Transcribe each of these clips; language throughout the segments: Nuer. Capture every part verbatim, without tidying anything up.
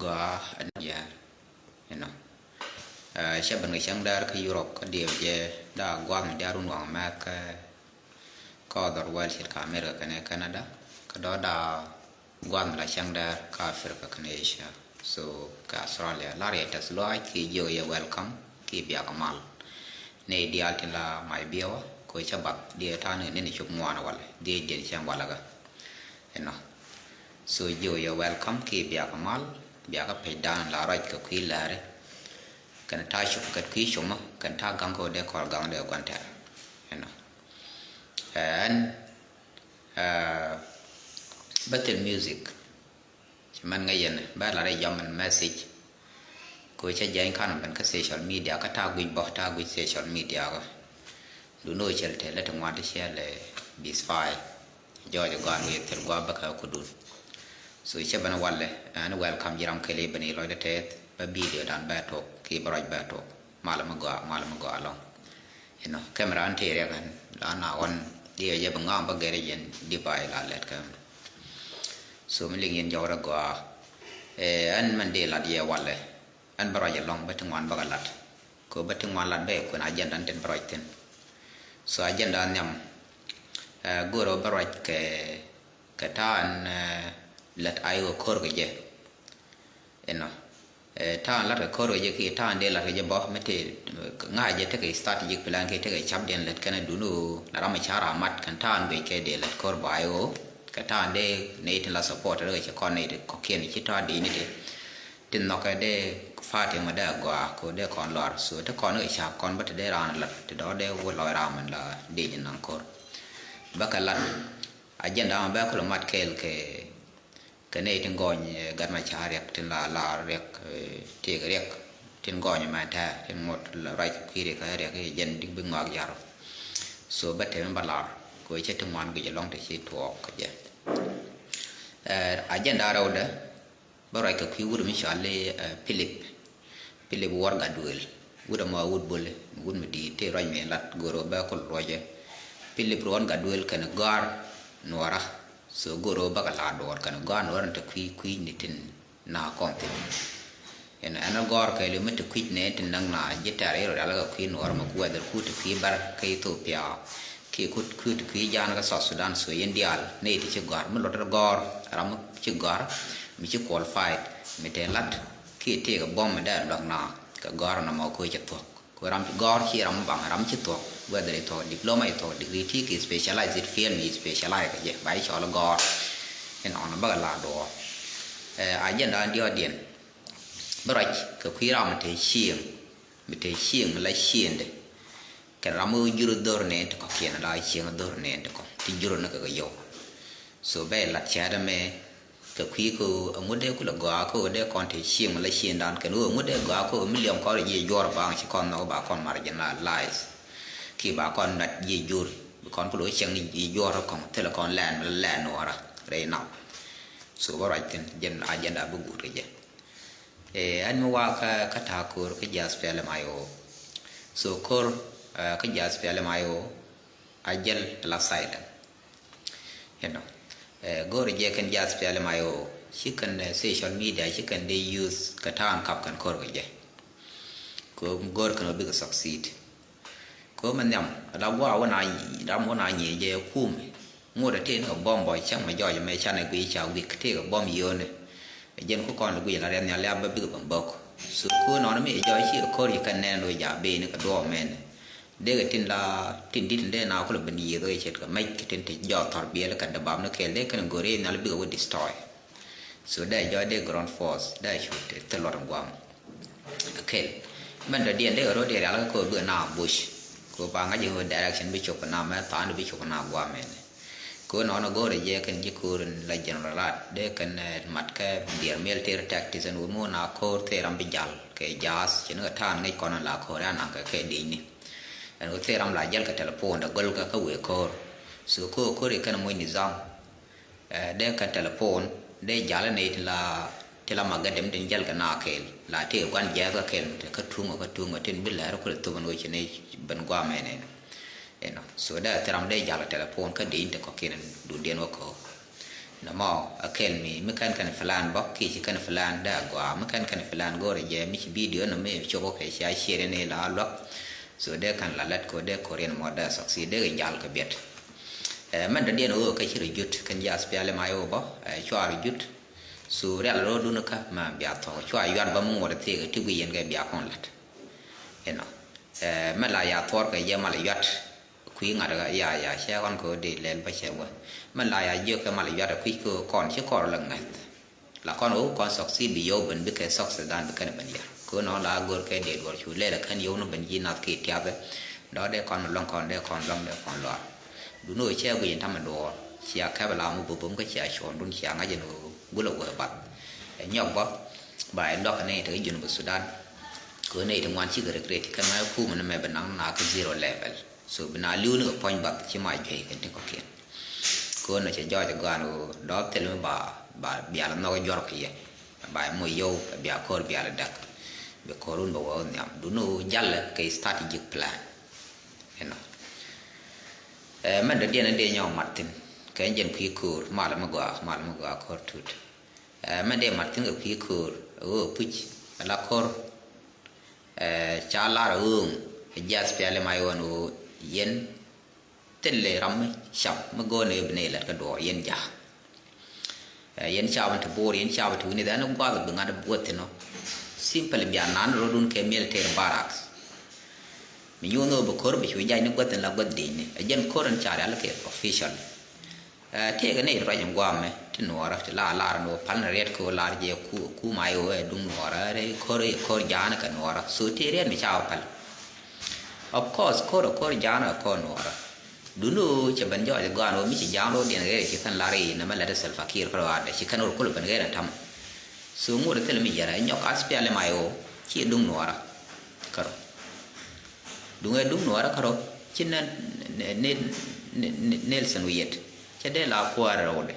Gɔaa, ɛn jɛ, you know. Ɛ, cä ben kɛ cäŋ däär kä Europe kä diɛw jɛ, daa gua̱a̱th mi diaal run waŋ mɛth kä, kä other world ce̱tkɛ America kɛnɛ Canada, kä dɔ̱ daa gua̱a̱th mi la cäŋ däär kä Africa kɛnɛ Asia. So, kä Australia, lar yɛ tɛth lɔaac ki jiök yɛ welcome, ki biakä mal. Nɛy diaal tin la mac biɛwä, kɛ cä bath, diɛ ta̱a̱ ni, ni cop ŋuan walɛ, diɛ diɛn cäŋ walɛ kä. Ɛnɔ. So jiök yɛ welcome ki biakä mal, biakä pecdan la ruac kɛ kui̱ läri. Kɛn ta̱a̱ cop kɛ kui̱ cumä, kɛn ta̱a̱ gaŋ kɛ wä dee kɔr gaŋ dee gua̱n tɛr. Ɛnɔ. Ɛn, ɛ, bä thil music. Ci mɛn ŋäc yɛn, bä la rɛy jɔm ɛn message. Kɛ wä cä jɛny kan ben kä social media, kä ta̱a̱ guic bä, ta̱a̱ guic social media kä. Dun wä cɛl te lɛ ti ŋuan ti cɛl, ɛ, bis file. Jɔɔc ɛ gɔaa wee thil gua̱a̱ bäkɛ kudun. So cɛ ben walɛ, ɛn welcome ji̱ ram kɛl i̱ ben i̱ lɔcdä tɛth, bä video dan bä tok, ki bä ruac bä tok. Malɛ mi gɔaa, malɛ mi gɔaa lɔŋ. You know, camera an tëë riɛk ɛn, la na ɣɔn, di ɛ jɛ bi ŋa̱a̱ŋ bä gɛr jɛn di ba ila lɛt kɛ. So mi liŋ yɛn jɔwdä gɔaa. Ɛ, ɛn mɛn di lat yɛ walɛ. Ɛn bä ruac ɛlɔ̱ŋ bä ti ŋuan bä kɛ lat. Kɛ bä ti ŋuan lat bä yɛ kuɛn agenda ɛn tin bä ruac thi̱n. So agenda nhiam, ɛ, go̱o̱rä bä ruac kɛ, kɛ ta̱a̱ ɛn, ɛ, lät ay ɣöö ko̱r kɛ jɛ. Inɔ. Ɛ, ta̱a̱ ɛn lat kɛ ko̱r kɛ jɛ kiɛ ta̱a̱ ɛn dee lat kɛ jɛ bä mi tëë ŋa̱c jɛ tekɛ strategic plan kiɛ tekɛ capdiɛn lät kɛn dun ɣöö la ram ɛ ca̱r a mat kɛn ta̱a̱ ɛn guic kɛ dee lät ko̱r ba ay ɣöö kɛ ta̱a̱ ɛn dee nɛy tin la support rɛ kɛ cɛ kɔn nɛy ti kɔ̱kiɛn ci ta̱a̱ dee ni ti. Tin nhɔkɛ dee party mɛ dee agɔaa kɛ dee kɔn lɔr. So te kɔn kɛ cak kɔn bä te dee raan lat te dɔ̱ dee wä lɔc ram mɛn la dee ji̱ naŋ ko̱r. Bä kɛ lat agenda mɛ bä kulɛ mat kɛɛl kɛ, kɛ nɛy tin gɔny, ɛ, gat ma ca riɛk tin la la riɛk, ɛ, tiek riɛk tin gɔny mɛ tɛɛ tin ŋot la ruac kɛ kui̱ riɛk kɛ riɛk kɛ jɛn dik bi ŋɔak jar. So bä te mɛ bä lar kɛ cɛ ti ŋuan guic ɛlɔ̱ŋ te ci tuɔɔk kɛ jɛ. Ɛ, agenda rɛwdɛ. Bä ruac kɛ kui̱ wut mi cɔal i̱, ɛ, Philip. Philip Wor Gatduel. Wut ɛmɔ wut Bol, wut mi di̱i̱t tëë ruac mi lat go̱o̱r ɣöö bɛ kul ruɔcɛ. Philip Wor Gatduel kɛnɛ gɔ̱a̱r nuɔɔra. So go̱o̱r ɣöö bä kɛ la̱a̱t duɔɔr kɛnɛ gɔ̱a̱r nuɔɔra ni te kui̱ kui̱ ni tin na kɔn thi̱n. Ɛn, ɛn ɛ gɔ̱r kɛɛliw mi ti kui̱c nɛ ti näk na ji̱ tɛ̈r i̱ rɔ rial kɛ kui̱ nuɔɔr mɛ ku wɛthɛr ku ti kui̱ bär kä Ethiopia. Kiɛ ku, ku ti kui̱ ja̱a̱n kä South Sudan, so yɛn diaal nɛy ti ci gɔ̱a̱r mi luɔt rɔ gɔ̱r ram mi ci gɔ̱a̱r mi ci qualified mi te la̱t kiɛ tëëkɛ buɔ̱m mi dee luäk na kɛ gɔ̱a̱r nɔmɔ ku ci thuɔ̱k. Ku ram ci gɔ̱r ci ram baŋ ram ci thuɔ̱k, whether ci thuɔ̱k diploma, ci thuɔ̱k degree, ti ki specialize it field mi specialize kɛ jɛ ba ci cɔl gɔ̱r. Inɔnɔ bä kɛ la duɔɔr. Ɛ, agenda diɔ̱ɔ̱diɛn bä ruac kɛ kui̱ ram mi te cieŋ, mi te cieŋ la ciendɛ. Kɛn ram mi jur dhor nɛn ti kɔ̱kiɛn la cieŋ dhor nɛn ti kɔ̱ ti jur ni kɛ kɛ yɔw. So bɛ lat cɛɛt ɛmɛ kɛ kui̱ kä ɣöö ɛŋu dee kulɛ gɔaa kä ɣöö dee kɔn te cieŋ la ciëŋdan kɛn ɣöö ɛŋu dee gɔaa kä ɣöö mi liɔm kɔn rɔ jiɛ juɔr baŋ ci kɔn nhɔk ba kɔn marginalize. Ki ba kɔn nat jiɛ jur bi kɔn kulɛ wä cieŋ jiɛ juɔr kɔn thilɛ kɔn lɛn mi lɛn nuɔɔra rɛy nam. So bä ruac thi̱n jɛn agenda bi guut kɛ jɛ. Ɛ, ɛn mi wakä kä ta̱a̱ ko̱r kä jiath piɛl ɛmɛ ayoo. So ko̱r, ɛ, kä jiath piɛl ɛmɛ ayoo a jɛl la silent. You know, ɛ, go̱o̱r jɛ kɛn jiath piɛl ɛmɛ ayoo ci kɛn, ɛ, social media ci kɛn dee use kɛ ta̱a̱n kap kɛn ko̱r kɛ jɛ. Kɛ go̱o̱r kɛn wä bikɛ succeed. Kɛ mɛ nhiam la gua̱a̱ wä na ram wä na nyiee jɛ kumɛ. Ŋot a tëë ni kɛ bɔm bɔ cäŋ mɛ jɔɔc mɛ canɛ guiy ca wik tëë kɛ bɔm yio̱o̱ni. Jɛn ku kɔn lɛ guiy la riɛth nhial liap bä bikɛ bä bok. So ku nɔn mi jɔɔc ci kɛ ko̱r ci kɛ nɛn wä ja̱ beni kɛ duɔɔk mɛn. Dee kɛ tin la tin dit dee na kulɛ ben yiëth wä ce̱tkɛ mɛc kɛ tin ti jɔɔk thɔr biɛl kɛ däbap ni kɛɛl dee kɛn go̱r i̱ nhial bikɛ wä destroy. So dee jɔɔc dee ground force dee cu thil luɔt in guam. Kɛl mɛn dɔ̱diɛn dee kɛ ro̱d dee rial kä ko̱ bikɛ na bush. Ko̱ ba ŋa̱c in wä direction bi cop na mɛ tha̱a̱n bi cop na guam mɛn. Ko̱ nɔnɔ go̱o̱rɛ jɛ kɛn ji̱ ko̱r in la general rat dee kɛn, eh, mat kɛ diɛr military tactics in wä mu na ko̱r thee ram bi jal kɛ jaas ci ni kɛ ta̱a̱n ŋäc kɔn in la ko̱r in a naŋ kɛ kɛ di̱cni. Ɛn wä thee ram la jal kɛ telephone dee gol kɛ kä wëë ko̱r. So ko̱r ko̱r ikɛn muc nizam. Eh, dee kɛ telephone dee jal ni ti la, ti la ma gɛ dem tin jal kɛ na kɛɛl la ti guan jɛɛth kɛ kɛɛl mi ti kä tuŋ kɛ tuŋ kɛ tin bi lɛr kulɛ thop ni wä ci ni ben guam ɛn ɛn. You know, so dee thil ram dee jal kɛ telephone kä dee in ti kɔ̱kiɛn duŋdiɛn wä kɔ̱. Nɔmɔ a kɛl mi mi kɛn kɛn plan bä kiɛ ci kɛn plan dee a gɔaa mi kɛn kɛn plan go̱o̱rɛ jɛ mi ci bidio nɔ mi cop kɛ cia ciet ni la luäk. So dee kɛn la lɛt kɛ dee Korean mɔ dee succeed dee kɛ jal kɛ biɛt. Ɛ mɛn dɔ̱diɛn ɣöö kɛ ci rɔ jut kɛn jiath piali ma iwä bä ɛ cua rɔ jut. So rial rɔɔdun kä mɛ bia thɔk cua yuat bä mi ŋuɔt thiek ti guic yɛn kɛ bia kɔn la̱t. Inɔ ɛ mɛ la ya thuɔr kɛ jɛ mal yuat. Kui̱ ŋa̱t ɣä ya ya cɛ ɣɔn kɛ ɣä dee lɛl bä cɛ wä. Mɛ la ya jiök kɛ mal yuat ɛ kui̱ kɛ ɣä kɔn ci kɔr lɛ ŋäth. La kɔn ɣä kɔn succeed bi yio̱w ben bikɛ success dan bi kɛn ben yär kɛ ɣä nɔ la go̱r kɛ dee duɔr cu lɛl ɛ kɛn yio̱w ni ben ji̱ nath kɛ tiathɛ. Dɔ̱ dee kɔn mi luɔ̱ŋ kɔn dee kɔn luɔ̱ŋ dee kɔn luaar. Duni ɣä cɛ guic in tamɛ duɔɔr cia kɛp la mi bubum kä cia cuɔ̱ɔ̱ŋdun cia ŋa̱c in ɣä gulɛ wee bath. Ɛ nyɔk bä ba ɛ luak ni te Junub Sudan. Kɛ ɣä nɛy ti ŋuan cikɛ regret kɛn ŋa̱c kum ni mɛ bi naŋ na kä zero level. So bi na li̱w ni kɛ puɔ̱ny bath ci ma juey kɛn ti kɔ̱kiɛn. Kɛ ɣöö nɔ cɛ jɔɔc ɛ gɔaa ni ɣöö dɔɔp thil mi ba ba bial nhɔk juɔr kɛ yɛ. Ba moc yio̱w bia ko̱r bial däk. Bi ko̱r wun bɛ wä nhiam duni ɣöö jalɛ kɛ strategic plan. Inɔ ɛ mɛn dɔ̱diɛn in dee nyɔk mat thi̱n kɛ jɛn kui̱ ko̱r mal mi gɔaa mal mi gɔaa ko̱r tut. Ɛ mɛn dee mat thi̱n kɛ kui̱ ko̱r ɣöö puc ala ko̱r. Ɛ ca lar ɣööŋ ɛ jiath piali ma iwän ɣöö yɛn thil ram mi cap mi go̱o̱n ëë bi nɛy lät kä duɔɔr yɛn ja̱a̱k. Ɛ yɛn cap in ti bo̱o̱r yɛn cap in ti wi̱ni dhɛn guath bi ŋa̱t wä thi̱n ɔ. Simple bia nan rɔdun kɛ military barracks. Mi nyuun ɣöö bi ko̱r bi cu jac ni guäth in la guäth di̱cni ɛ jɛn ko̱r in ca rial kɛ official. Ɛ tëëkɛ ni ruac in guamɛ ti nuɔɔrä ti la lar ni wä pal ni riɛt kɛ wä lar jɛ ku ku ma iwä ɛ duŋ nuɔɔrä rɛ ko̱r ko̱r ja̱a̱n kɛ nuɔɔrä so tëë riɛt mi ca wä pal. Of course ko̱r ko̱r ja̱a̱n kɛ ko̱r nuɔɔrä. Duni ɣöö cɛ ben jɔɔc gɔaan ɣöö mi ci ja̱a̱ŋ ro̱o̱diɛn ɣer ci kɛn lar i̱ nɛmɛ lɛt Salva Kiir kärɔaadɛ ci kɛn ɣöö kulɛ ben ɣer ɛn ta̱mɛ. So ŋot ɛ thil mi yɛrɛ nyɔk aspiali ma iwä ci duŋ nuɔɔrä kärɔ. Duŋ ɛ duŋ nuɔɔrä kärɔ ci nɛ nɛ nɛ nɛ nɛ Nelson Oyet cɛ dee la kuäär rɛwdɛ.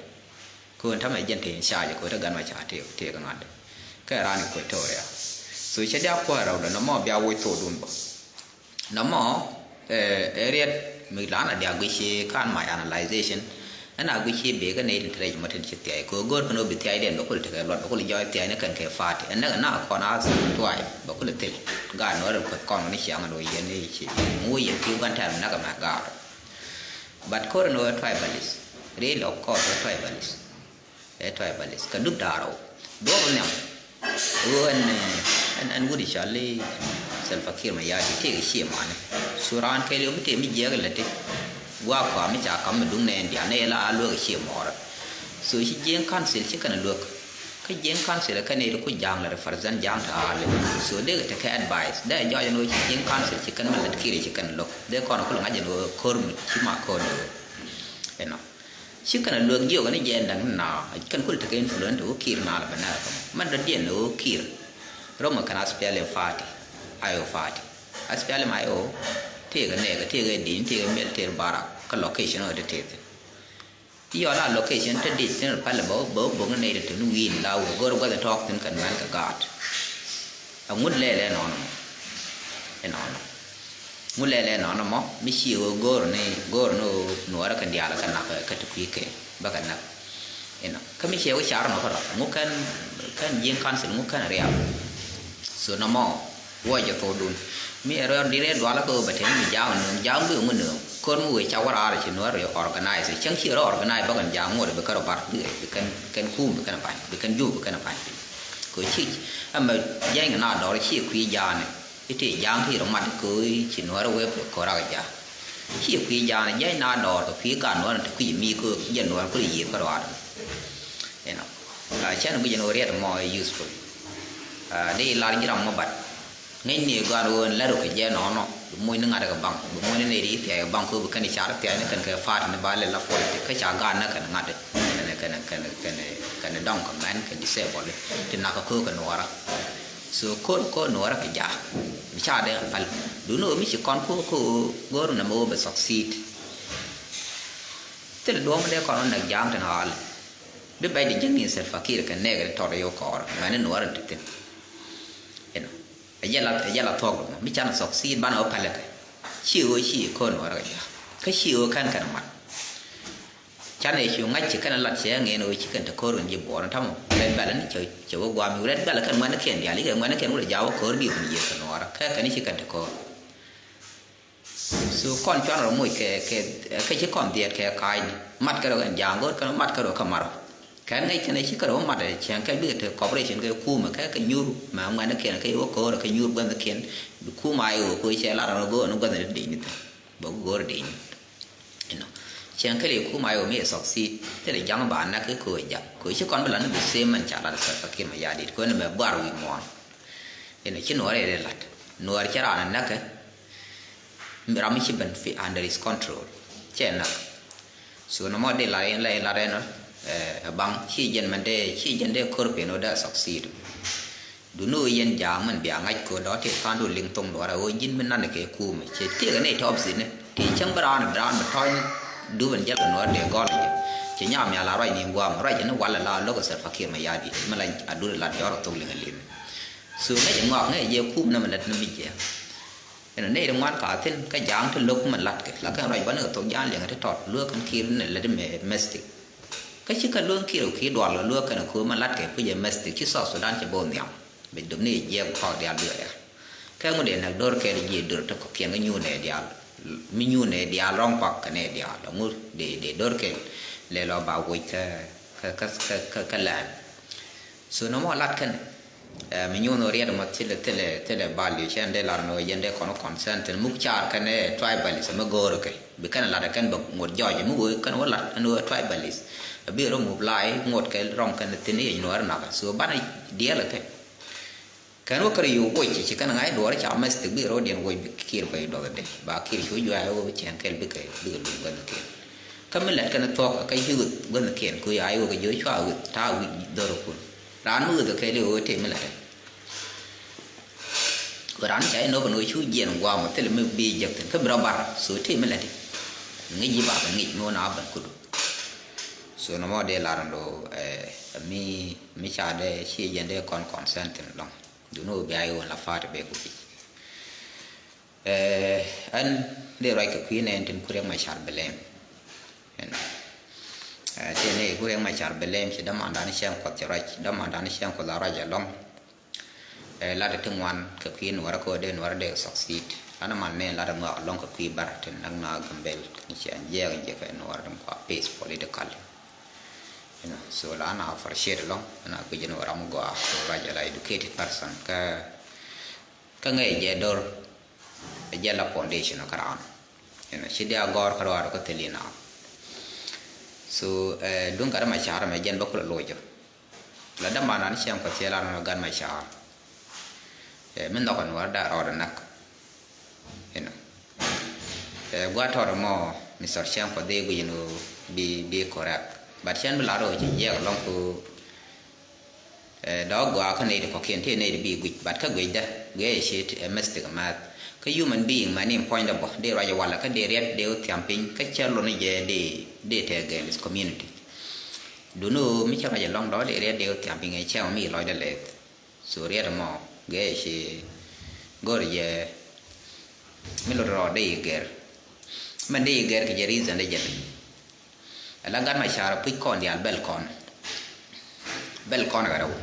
Kɛ ɣöö ɛn ta̱mɛ jɛn te in charge kɛ ɣöö te gan ma ca tëëk tëëk ŋa̱t kɛ raan Equatoria. So cɛ dee a kuäär rɛwdɛ nɔmɔ bia woc thokdun bä. Nɔmɔ ɛ riɛt mi lan a dia guici kan my analyzation. Ɛn a guici bek ɛ nɛy tin te rɛc mɔ tin ci thiac kɛ ɣöö go̱o̱r kɛn ɣöö bi thiacdiɛn bɛ kul tekɛ luɔt bɛ kul jɔɔc thiac ni kɛn kɛ party ɛn näk na kɔn a tuay bɛ kul thil. Gaat nuɔr in kueth kɔn ni ciaŋ ni wä yɛn ni ci ŋu yɛn ki guan tɛr mi näk ɛmɛ gaat. But ko̱r in ɣöö tribalist, really of course ɣöö tribalist. Ɛ tribalist kɛ dup da̱a̱r ɣöö duɔp nhiam. Ɣöö ɛn ɛn ɛn wut i̱ cɔal i̱ Salva Kiir Mayardit tëëkɛ cië mani. So raan kɛɛliw mi tëë mi jiɛɛk lɛ ti gua̱a̱k kɔaa mi ca ka̱m mi duŋ nɛɛn diaal nɛy la a lueek ɛ cië mɔɔrä. So ci Jiëëŋ Council ci kɛn ɛ luek. Kä Jiëëŋ Council ɛ kɛn ɛ ti kuc ja̱a̱ŋ lɛ represent ja̱a̱ŋ te aali. So dee kɛ tekɛ advice dee jɔɔc ɛn ɣöö ci Jiëëŋ Council ci kɛn mi lät Kiir ci kɛn lo̱k dee kɔn kul ŋa̱c ɛn ɣöö ko̱r mi ci ma ko̱r ni ɣöö ɛnɔ. Ci kɛn a luek jiök ni jɛ da̱ŋ na kɛn kul tekɛ influence wä Kiir na la bɛ nɛr kɛ mɔ mɛn dɔ̱diɛn ni wä Kiir. Romɛ kɛn aspiali party, ayo party. Aspiali ma ayo tëëkɛ nɛɛkɛ tëëkɛ din tëëkɛ military barak kä location ɔ ti tëëk thin. Yɔl a location te dit thin pal bä bä bä ni nɛy te ni wi̱i̱n la wä go̱r guath tɔɔk thin kɛn mɛn kɛ gaat. A ŋut lɛl ɛnɔnɔ mɔ. Ɛnɔnɔ. Ŋu lɛlɛ nɔnɔ mɔ mi ci ɣöö go̱o̱r ni go̱o̱r ni ɣöö nuɔɔrä kɛn diaal kɛ nak kɛ ti kui̱ kɛ bä kɛ nak. Inɔ kä mi ciɛ wä car nɔ kärɔ ŋu kɛn kɛn Jiëëŋ Council ŋu kɛn riaw. So nɔmɔ wä jɛ thokdun mi rɛw di rɛy dualä kɛ ɣöö bɛ tɛn mi ja̱a̱ŋ nööŋ ja̱a̱ŋ bi ŋu nööŋ ko̱r mi wëë ca wä raar ci nuɔɔr rɛy organize cäŋ ci rɔ organize bä kɛn ja̱a̱ŋ ŋuɔt bi kärɔ bar bi kɛn kɛn kum bi kɛn ba̱ny bi kɛn jup bi kɛn ba̱ny. Kɛ ɣöö ci ɛmɛ jiɛny kɛ na dɔɔr ci kui̱ ja̱a̱ni. I̱ tëë ja̱a̱ŋ ti rɔ mat kɛ ɣöö ci nuɔ̱ɔ̱rä wee kɛ ko̱r rak ja̱a̱ŋ. Ci kui̱ ja̱a̱ŋ jiɛc na dɔɔr kɛ kui̱ gat nuɔ̱ɔ̱rä ti kui̱ mi kɛ ɣöö jɛ nuɔ̱ɔ̱rä kulɛ yiëëth kä ruaadä. Inɔ cɛn guic ɛn ɣöö riɛt mɔ ɛ useful. Dee i̱ lar ji̱ ram mɔ bat ŋäcni gat ɣöö ɛn lät rɔ kɛ jɛ nɔɔnɔ bi moc ni ŋa̱t kɛ baŋ bi moc ni nɛy ti thiac kɛ baŋ kɛ ɣöö bi kɛn i̱ car thiac ni kɛn kɛ party ni ba lɛl la politik kä ca gaat ni kɛn ŋa̱t kɛn kɛn kɛn kɛn dɔŋ kɛ mɛn kɛ disable ti nak kɛ köök kɛ nuɔɔrä. So ko̱r ko̱r nuɔɔrä kɛ jaak mi ca dee pal duni ɣöö mi ci kɔn ko̱r ko̱r go̱r nɛmɛ ɣöö bɛ succeed. Thil duɔ̱ɔ̱m dee kɔn ɣöö nɛk jaak tin ɣaal bi bɛc di ji̱n ni Salva Kiir kɛ nɛɛk di tɔt ɣöö kɔɔr mɛn ni nuɔɔrä ti thin. Inɔ a jɛ la a jɛ la thuɔk mɔ mi can succeed banɛ ɣöö pälɛ kɛ ci ɣöö ci ko̱r nuɔɔrä kɛ jaak kä ci ɣöö kɛn kɛn mat. Canɛ cu ŋa̱c ci kɛn lat cɛ ŋɛn ɣöö ci kɛn te ko̱r kɛn ji̱ buɔɔr ni tamɔ. Red Belt ni cɛ, cɛ wä guam i̱ Red Belt kɛn ŋuɛn ni kɛn diaal i̱ kɛ ŋuɛn ni kɛn wä lɛ jaw wä ko̱r di̱i̱t kɛn yiëth kɛ nuɔɔrä kɛ kɛn ci kɛn te ko̱r. So kɔn cuan rɔ moc kɛ, kɛ, kɛ ci kɔn dhiɛɛt kɛ ka̱a̱cni. Mat kɛ rɔ kɛn ja̱a̱ŋ go̱o̱r kɛn mat kɛ rɔ kɛ mar. Kɛn ŋäc kɛn ci kɛ rɔ mat cɛn kɛ bikɛ te cooperation kɛ kumɛ kɛ kɛ nyuur mɛ ŋuɛn ni kɛn kɛ wä ko̱r kɛ nyuur guɛn ni kɛn. Bi kumɛ a i̱ wä ko̱ cɛ lar rɔ go̱o̱r ni guɛn ni dec ni thɛn. Bä go̱o̱r dec ni. Inɔ. Cɛn kɛ li kumɛ a i̱ wä mi succeed. Thilɛ ja̱ŋ ba nak kɛ ko̱ ja̱ŋ. Ko̱ ci kɔn bi la ni bi same mɛn ca lat Salva Kiir Mayardit. Ko̱ ni mɛ buar wi̱i̱ muɔ̱ɔ̱n. Inɔ ci nuɔr i̱ ri lat. Nuɔr cɛ raan nakɛ. Ram mi ci ben fi under his control. Cɛ nak. So nɔmɔ di lar in la in lar in ɛ baŋ ci jɛn mɛn dee ci jɛn dee kor pin wä dee succeed. Duni wä yɛn ja̱a̱ŋ mɛn bia ŋa̱c ko̱ dɔ̱ ti tha̱a̱ŋ du liŋ thoŋ duɔrɛ wä ji̱n mi nan kɛ kumɛ cɛ tiek ni tɔp thin ni ti cäŋ bi raan bi raan bi tɔ̱ɔ̱ny. Dup in jɛl kɛ nuɔr dee gɔl jɛ. Cɛ nyam ya la ruac ni guam ruac ni wal la lo̱k Salva Kiir Mayardit mi la a dur la jɔr thok liŋ a liŋ. So ŋäc ŋɔak ŋäc jɛ kum ni mi lät ni mi jɛ. Ɛn nɛy ti ŋuan ka thi̱n kä ja̱a̱ŋ ti lo̱k mi la̱tkɛ la kɛn ruac bä ni kɛ thok ja̱a̱ŋ liɛŋɛ ti tɔt lueek kɛn ki̱i̱r ni lät mɛ mɛstik. Kä ci kɛ lueek ki̱i̱r ki̱i̱r dual kɛ lueek kɛn ko̱o̱m mi la̱tkɛ pucɛ mɛstik ci South Sudan cɛ bo̱o̱ nhiam. Bɛ dom ni jiɛɛk kɔk diaal dueer ya. Kɛ ŋu dee näk do̱r kɛl jiɛ do̱r ti kɔ̱kiɛn kä nyuun nɛ diaal. Mi nyuun nɛ diaal rɔ̱ŋ kuak kɛ nɛ diaal ŋu dee dee do̱r kɛl lɛ lɔ ba woc kä kä kä kä kä lɛn. So nɔmɔ lat kɛn. Ɛ mi nyuun ɔ riɛt mɔ thilɛ thilɛ thilɛ bal yu cɛn dee lar nɔ yɛn dee kɔn consent muk car kɛn ɛ tribalism mi go̱o̱r kɛ bi kɛn lat kɛn bɛ ŋot jɔɔc mi wee kɛn wä lat ɛn wee tribalism. A bi rɔ muk lai ŋot kɛ rɔŋ kɛn thin yɛ nyuɔr nak so banɛ diɛl kɛ. Kɛn wä kär yo̱o̱ woc ci kɛn ŋa̱c duɔɔr ca mɛstik bi rɔɔdiɛn woc bi kiir bä i̱ duɔth dee ba kiir cu juac wä cɛn kɛl bikɛ bikɛ luny gua̱th kiir. Kä mi lɛt kɛn thuɔ̱k kä ci ɣöth gua̱th kiɛn ku ya i̱ wä kɛ jiö cua ɣöth ta̱a̱ wi̱c dhɔr kun. Raan mi ɣöth kɛl i̱ ɣöö tëë mi lɛt. Ku raan ca i̱ nɔk kɛn ɣöö cu jiɛn guam thilɛ mi bi jek thin kä bi rɔ bar so tëë mi lɛt i̱. Ŋi̱c i̱ ba bɛ ŋi̱c mi wä na bän kudu. So nɔmɔ dee lar ndo ɛ mi mi ca dee ci jiɛn dee kɔn consent thin lɔŋ. Duni wä bia i̱ wä la fa̱a̱t bee ku pi̱c. Ɛ ɛn dee ruac kɛ kui̱ nɛɛn tin ku Riɛk Macar bi lɛm. Ɛn ɛ ti ni ku Riɛk Macar bi lɛm ci dämandan cɛŋ kuɔth ci ruac dämandan cɛŋ kuɔth a ruac ɛlɔ̱ŋ. Ɛ lat ti ŋuan kɛ kui̱ nuɔrä kɛ wä dee nuɔrä dee succeed. An mal nɛɛn lat ŋuak ɛlɔ̱ŋ kɛ kui̱ bär tin näk na Gambel ni cɛ jiɛɛk jiɛ kɛ nuɔrä däŋ kua peace political. You know, so la na appreciate ɛlɔ̱ŋ na kui̱ jɛ nuɔrä mi gɔaa kɛ ruac ɛla educated person kä Kä ŋäc jɛ dor ɛ jɛ la foundation kä raan. Ɛn ci diaal gɔ̱r kä ruaar kä thil inaath. So duŋ gat ma ca̱r mɛ jɛn bä kulɛ loc jɔ. La däman an cɛŋ kɔ thil an gat ma ca̱r. Ɛ mi nhɔk ɛn wär da̱a̱ rɔɔd ɛnäk. Ɛn ɛ gua̱a̱t tɔɔt ɛmɔ mi thɔr cɛŋ kɔ dhee guic ɛn ɣöö bi bi correct. But cɛn bi lar ɣöö ci jiɛk ɛlɔ̱ŋ kɛ ɣöö Ɛ dɔ̱k gɔaa kä nɛy ti kɔ̱kiɛn tëë nɛy ti bi guic, but kä guicdä guiɛ ɛ ciet ɛ mistake math. Kä human being mani puɔ̱nydä bä dee ruac ɛ walɛ kä dee riɛt dee wä thiam piny kä cä lon ni jɛ dee dee te against community. Duni ɣöö mi cä ruac ɛlɔ̱ŋ dɔ̱k dee riɛt dee wä thiam piny ɛ cɛ mɔ mi lɔcdä lɛth. So riɛt ɛmɔ guiɛ ɛ ci go̱r jɛ mi lot rɔɔd dee i̱ gɛr. Mɛn dee i̱ gɛr kɛ jɛ reason dee jɛ. Ala gat ma car puc kɔn diaal bɛl kɔn. Bɛl kɔn kɛ rɛw.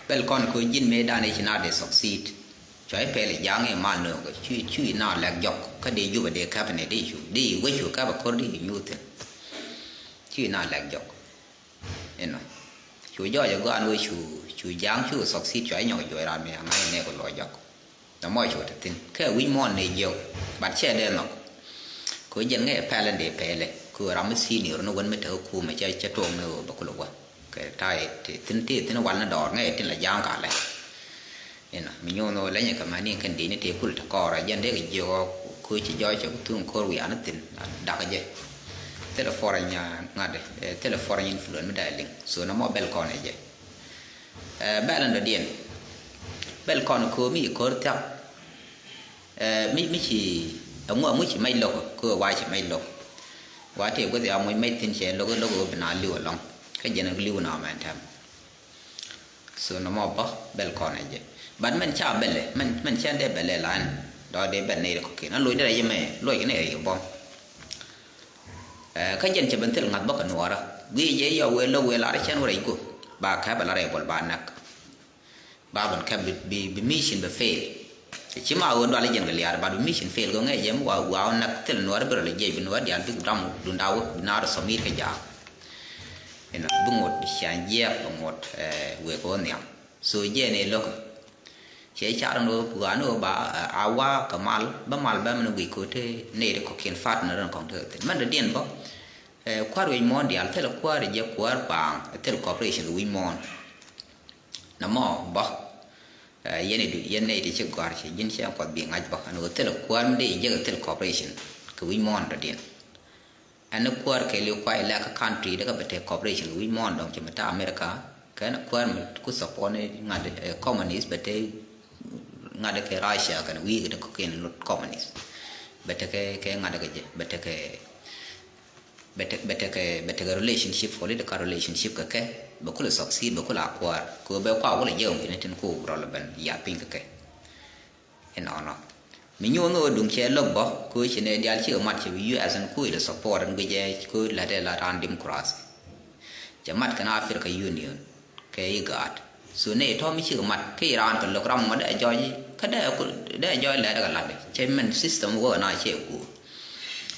Bɛl kɔn kɛ ji̱n mëë dan i̱ ci na dee succeed. Cua i̱ pɛl i̱ ja̱a̱ŋ i̱ mal nööŋ kɛ cu cu i̱ na lɛk jɔk kä dee jupɛ dee käp ni dee cu dee i̱ wec cu käp ɛ ko̱r dee i̱ nyuuth thi̱n. Cu i̱ na lɛk jɔk. Inɔ cu jɔɔc ɛ gɔaan wee cu cu ja̱a̱ŋ cu succeed cua i̱ nyɔk juɔc raan mi aŋa̱c nɛɛk kɛ luɔc jɔk. Dhamɔ cu te thi̱n kɛ wi̱c muɔ̱ɔ̱n ni jiök. But cɛ dee nhɔk. Kɛ ɣöö jɛn ŋäc pɛl in dee pɛlɛ kɛ ɣöö ram mi senior ni wän mi te kä kumɛ cɛ cɛ tuɔɔk ni ɣöö bɛ kulɛ wä. Kɛ ta̱a̱ ti thi̱n ti thi̱n wal ni dɔɔr ŋäc tin la ja̱a̱ŋ kalɛ. Inɔ mi nyuun ɣöö lɛnyɛ kɛ mani kɛn dee ni tëë kulɛ te kɔɔr a jɛn dee kɛ jiök ɣɔɔ kɛ ɣöö ci jɔɔc cɛ ku thuŋ ko̱r wiaa ni thi̱n. Dak jɛ thilɛ foreign ŋa̱t thilɛ foreign influence mi da̱a̱ liŋ so nɔmɔ bɛl kɔn ɛ jɛ. Ɛ bɛl in dɔ̱diɛn bɛl kɔn ko̱o̱mi ko̱r thiak. Ɛ mi mi ci ɛŋu ɛŋu ci mɛc lo̱k ko̱o̱ wa ci mɛc lo̱k. Wa tëë guäth ya muc mɛc thi̱n cɛ lo̱k lo̱k ɣöö bi na li̱w ɛlɔ̱ŋ kä jɛn li̱w na mɛn tɛm. So nɔmɔ bä bɛl kɔn ɛ jɛ. But mɛn ca bɛlɛ mɛn mɛn cɛn dee bɛlɛ la ɛn dɔ̱ dee bɛl nɛy rɛ kɔ̱kiɛn ɛn loc dee rɛ yɛ mɛ loc kɛ nɛy rɛ yɛ bɔm. Ɛ, kä jɛn cɛ ben thil ŋa̱th bä kɛ nuɔɔrä. Guiy jɛ yɔ wëë lo̱k wëë lar cɛn wä rɛc ku ba kɛp a la rɛy bol ba näk. Ba ben kɛp bi, bi, bi mission bɛ fail. Ci ma ɣöö dual jɛn kɛ liaar ba bi mission fail gɔŋɛ jɛ mi wa wa näk thil nuɔɔrä bi rɔ lɛ jiɛc bi nuɔɔrä diaal bi ram dunda wä bi naar sɔmir kɛ jaak. Inɔ bi ŋot bi ciaŋ jiɛɛk bi ŋot, ɛ, wëë kɛ wä nhiam. So jɛn ɛ lo̱k. Cɛ car ni ɣöö ɣa̱a̱n ni ɣöö ba a wa kɛ mal bä mal bä mɛn guic ko̱ te nɛy ti kɔ̱kiɛn partner ni kɔ̱ŋ te thin mɛn dɔ̱diɛn bä. Ɛ, kua̱r wi̱c muɔ̱ɔ̱n diaal thilɛ kua̱r jɛ kua̱r baaŋ thil cooperation wi̱c muɔ̱ɔ̱n. Nɔmɔ bä, ɛ, yɛn idu yɛn nɛy ti ci gɔ̱a̱r cɛ ji̱n cɛ kuɔth bi ŋa̱c bä ɛn ɣöö thilɛ kua̱r mi dee jek thil cooperation kɛ wi̱c muɔ̱ɔ̱n dɔ̱diɛn. Ɛn ni kuäär kɛɛliw kuay lɛk kä country di kä bɛ te cooperation kɛ wi̱c muɔ̱ɔ̱n dɔ̱ŋ ci mi te America. Kɛn kuäär mi ku support ni ŋa̱t, eh, communist bɛ te ŋa̱t kɛ Russia kɛn wi̱i̱ kɛ te kɔ̱kiɛn lot communist. Bɛ te kɛ, kɛ ŋa̱t kɛ jɛ, bɛ te kɛ, bɛ te, bɛ te kɛ, bɛ te kɛ relationship, political relationship kɛ kɛ. Bɛ kulɛ succeed, bɛ kulɛ a kuäär. Kɛ bɛ kua kulɛ jɛ ŋuini tin ku rɔl ben yath piny kɛ kɛ. Inɔnɔ. Mi nyuɔn ni ɣöö duŋ cɛ lo̱k bä, kɛ ɣöö ci nɛ diaal cikɛ mat cɛ bi U S in kui̱ lɛ support in guicɛ kɛ ɣöö la̱t ɛ la raan democracy. Cɛ mat kɛn Africa Union, kɛ IGAD. So nɛ tɔ̱ mi cikɛ mat, kä iran kɛ lo̱k ram ŋuɔ̱t dee jɔɔc, kä dee ku, dee jɔɔc lɛt kɛ la̱t. Cɛ mɛn system wä na cɛ guur.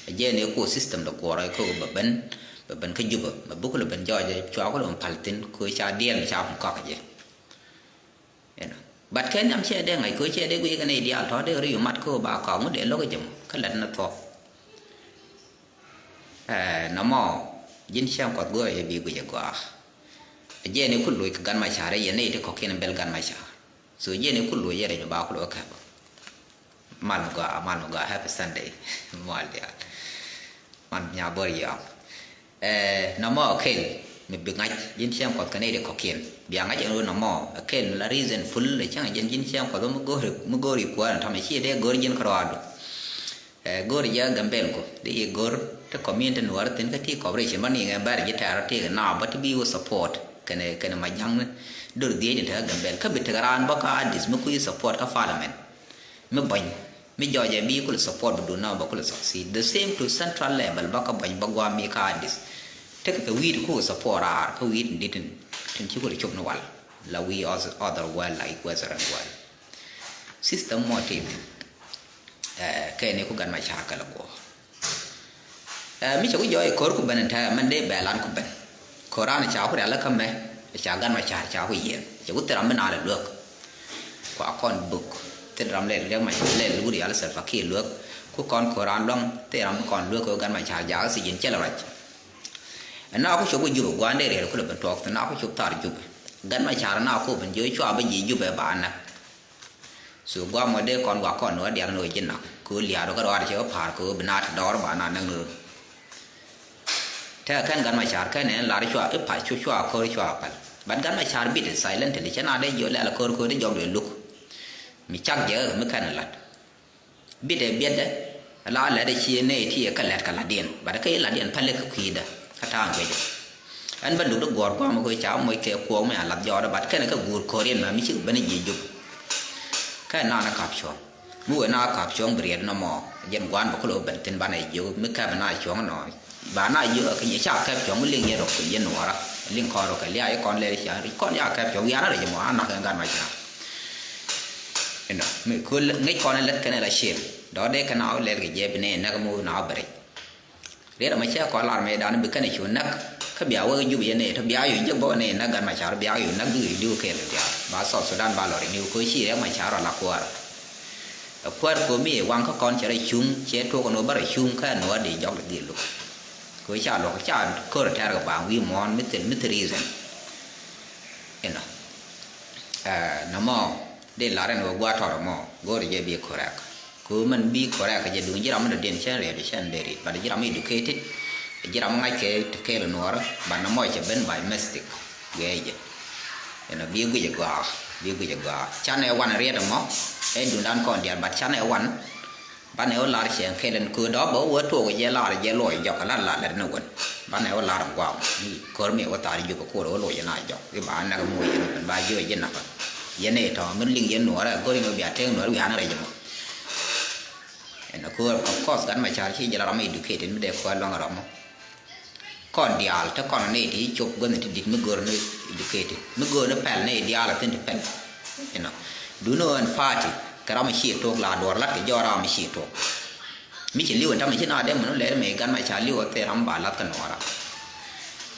Ɛ jɛ ni ku system dɛ guɔrɔ kɛ ɣöö bɛ ben, bɛ ben kä Jubɛ, bɛ bukɛ lɛ ben jɔɔc, cua ku lɛ ben pal thin, kɛ ɣöö ca diɛl mi ca pun kɔk jɛ. Inɔ. But kɛ nhiam ciɛ dee ŋa̱c kɛ ɣöö ciɛ dee guic kɛ nɛy diaal tɔ̱ dee ri yu mat kɛ ɣöö ba kɔak ŋut dee lo̱k jɛ mɔ kä lät ni thuɔ̱k. Ɛ, nɔmɔ ji̱n cäŋ kuɔth go̱o̱rɛ jɛ bi guic ɛ gɔaa. Ɛ jɛɛn i̱ ku loc kɛ Gat Macar yɛn nɛy ti kɔ̱kiɛn bɛl Gat Macar. So jɛɛn i̱ ku loc yɛ rɛc ɔ ba ku loc kɛ kɛp. Mal mi gɔaa, mal mi gɔaa, happy Sunday. Mal diaal. Man nya bor yɔam. Ɛ, nɔmɔ kel mi bi ŋa̱c ji̱n cäŋ kuɔth kɛ nɛy ti kɔ̱kiɛn. Bia ŋa̱c ɛn ɣöö nɔmɔ ɛ kel mi la reason full ɛ cäŋ ji̱n, ji̱n cäŋ kuɔth mi go̱o̱ri, mi go̱o̱ri kuäär ɛn tɔ̱mɛ ci dee go̱o̱r ji̱n kärɔaadu. Ɛ, go̱o̱r jɛ Gambɛl ku dee i̱ go̱o̱r ti community nuɔɔr thi̱n kä ti cooperation bä niŋɛ bɛr ji̱ tɛɛr ti kɛ naap bä ti bi wä support kɛnɛ, kɛnɛ Majaŋni dor dhiec ni te kä Gambɛl kä bi tekɛ raan bä kä Addis mi kui̱ support kä parliament. Mi bäny mi jɔɔcɛ bi kulɛ support bi dun na bä kulɛ succeed. The same to central level bä kä bäny bä guam mi kä Addis. Tekɛ kɛ wi̱i̱t ku support raar kä wi̱i̱t in di̱t in tin ci kulɛ cop ni wal la wi̱i̱ other, other world like Western world. System mɔ tith. Ɛ, kɛ ni ku Gat Macar kɛ lɛ guɔ. Ɛ, mi cɛ ku jɔɔc ko̱r ku ben in tɛɛ mɛn dee bɛ lan ku ben. Ko̱ran ca ku rial kä mɛ ca Gat Macar ca ku yiɛn cɛ ku thil ram bi naalɛ luäk. Kua kɔn buk thil ram lɛ Riɛk Macar lɛ luk rial Salva Kiir luäk. Ku kɔn ko̱ran luäŋ thil ram bi kɔn luäk kɛ Gat Macar jakä thi̱c in cɛ lɛ ruac. Ɛn na ku cop ku Jubɛ gua̱a̱n dee riɛl ku lɛ ben tuɔɔk thi̱n na ku cop thar Jubɛ. Gat Macar na ku ben jiö cua bä ji̱ Jubɛ ba näk. So guam wä dee kɔn wa kɔn wä dial ni wä ji̱ nak kɛ wä liaar wä kä ruaar cɛ wä pa̱a̱r kɛ wä bi naat dɔɔr ba na näk ni run. Tɛk kɛn Gat Macar kɛn ɛn lar cua i̱ pa̱c cu cua ko̱r cua päl. But Gat Macar bit silently cɛ na dee jiɔ lɛl ko̱r ko̱r dee jɔk dee luk. Mi cak jɛ mi kɛn lat. Bit ɛ biɛtdɛ la lɛt ɛ ci nɛ ti ɛ kä lɛt kɛ latdiɛn. But kä i̱ latdiɛn päl i̱ kä kui̱dä kä ta̱a̱ŋ guecä. Ɛn bä luk di guɔ̱ɔ̱r gua̱a̱m kä ca moc kɛ kuɔɔk mi a lath jɔɔdä, but kɛn kä guur ko̱riɛn mɛ mi cik ben ji̱ jup. Kɛ naan ɛ kap cuɔ̱ŋ mi wee na kap cuɔ̱ŋ bi riɛt nɔmɔ. Jɛn gua̱a̱n bä kulo ben thi̱n banɛ jiök mi kɛp na cuɔ̱ŋ nɔ. Ba na jiök kä yɛ ca kɛp cuɔ̱ŋ mi liŋ yɛ rɔ kɛ yɛ nuɔɔrä. Liŋ kɔn rɔ kɛ lia̱a̱ yɛ kɔn lɛr ca kɔn ya kɛp cuɔ̱ŋ wianä rɔ jɛ mɔ a nak kɛ gat ma ca. Inɔ mi kul ŋic kɔn lɛt kɛn la cil dɔ̱ dee kɛn a wä lɛl kɛ jɛ bi nɛ näk mi wee na wä bɛ rɛc. Riet ɛmɔ cɛ kɔn lar mëëdan bi kɛn cu näk. Kä bia wek jup yɛn ni tɔ bia yɔ jek bä ni näk gat ma car bia yɔ näk duk yɔ duk kɛɛl bia ba South Sudan ba lɔ renew ko ci Riek Machar la kuäär. Ɛ kuäär ko mi waŋ kä kɔn cɛ rɛ cuŋ cɛ tuɔk ni wä bä rɛ cuŋ kä ni wä di jɔk di dhil luk. Ko ca luɔk ca kör tɛr kɛ baŋ wi̱i̱ muɔ̱ɔ̱n mi thil mi thil reason. Inɔ. Ɛ, nɔmɔ dee lar ɛn ɣöö gua̱a̱r tɔt ɛmɔ go̱o̱rɛ jɛ bi correct. Kɛ ɣöö mɛn bi correct kɛ jɛ duŋ ji̱ ram mi dɔ̱diɛn cɛn riɛt cɛn dee rit, but ji̱ ram mi educated, ji̱ ram mi ŋa̱c kɛ ti kɛɛl nuɔɔr, but nɔmɔ cɛ ben by mistake. Guiɛ jɛ. Inɔ bi guic ɛ gɔaa, bi guic ɛ gɔaa. Canɛ wan riɛt ɛmɔ ɛ duŋdan kɔn diaal, but canɛ wan. Banɛ wä lar cɛ kɛl ɛn kööt dɔ̱p bä wä tuɔɔk jɛ lar jɛ luɔc jɔk kä lar lar lɛt ni wän. Banɛ wä lar ɛn guam mi kör mi wä thar jupɛ kuɔl wä luɔc ɛn a jɔk i̱ ba näk muɔc ɛn wän ba jiɔ jɛ näk. Yɛn ɛ tɔ̱ mi liŋ yɛn nuɔrɛ go̱r in wä bia tëëk nuɔrɛ wi̱i̱ an rɛc ɛmɔ. Ɛn a köör of course gat ma car ci jɛ la ram educated mi dee köör luaŋ ram mɔ. kɔn diaal, te kɔn nɛy ti cop guäthni ti di̱t mi gör ni educated, mi gör ni pɛl nɛy diaal a thi̱n ti pɛl. Inɔ, duuni ɣän party kɛ ram mi ci tok la duɔr lat kɛ jɔɔr ram mi ci tok. Mi ci li̱w ɛn tamɛ ci na dee mun lɛr mi gan ma ca li̱w a thil ram ba lath kä nuɔra.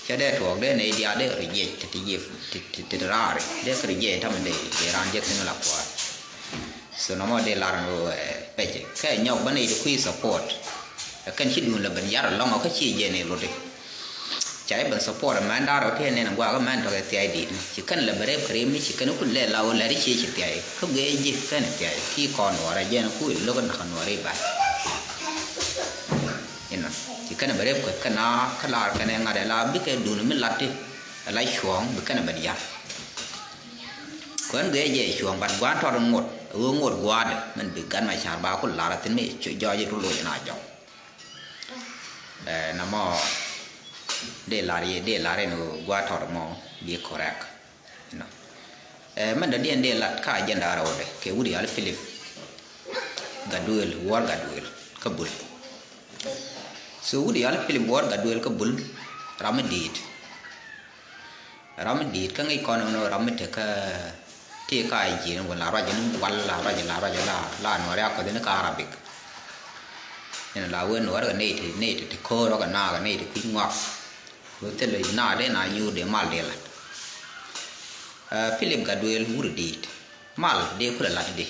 Cɛ dee tuɔɔk dee nɛy diaal dee reject ti ti jiɛf ti ti ti raari dee kɛ reject tamɛ dee dee ran jek ni la kuaar. So nɔmɔ dee lar ni wee pɛcɛ kɛ nyɔk bä nɛy ti kui̱ support. Ɛ kɛn ci duun la ben yar alɔŋ ɔ kä ci jɛ ni rut i̱. Ca jɛ ben support mɛn daar ɔ ti ɛ nɛn guakä mɛn tɔk ɛ thiay di̱t ni ci kɛn la ben rep kɛ rep ni ci kɛn ku lɛ la wä lɛr i̱ ci ci thiay kä guiɛ ji̱ kɛn thiay ki kɔn nuɔrɛ jɛn ku i̱ lo̱k nak nuɔrɛ i̱ ba̱. Inɔ ci kɛn ben rep kɛ kɛn a kä lar kɛn ɛ ŋa̱t ɛ la bikɛ duun mi lat ti ɛ la cuɔ̱ɔ̱ŋ bi kɛn ben yar. Kuɛn guiɛ jɛ cuɔ̱ɔ̱ŋ bat gua̱a̱n tɔt ŋot ɛ ɣöö ŋot gua̱a̱dɛ mɛn bi gat ma ca̱r ba ku lar a thi̱n mi jɔɔc i̱ tu loc na jɔk. Ɛ namɔ dee lar yɛ dee lar in ɣöö gua̱a̱n tɔt mɔ bi correct. Inɔ ɛ mɛn dɔ̱diɛn dee lat ka agenda rɛwdɛ kɛ wut yal Philip Gatduel, Wuɔr Gatduel kä Bul. So wut yal Philip Wuɔr Gatduel kä Bul ram mi di̱i̱t. Ram mi di̱i̱t kä ŋi̱i̱c kɔn ɛn ɣöö ram mi tekä tëë ka ji̱n wala ruac ni wal la ruac la ruac la la nuɔri a kuɛth ni ka Arabic. Ɛn la wen nuɔri kɛ nɛy ti nɛy ti ti ko̱o̱r ɔ kɛ naak kɛ nɛy ti kui̱c ŋuak. Kɛ thil naak dee na nyuur dee mal dee lat. Ɛ Philip Gatduel wur di̱i̱t mal dee kulɛ lat di.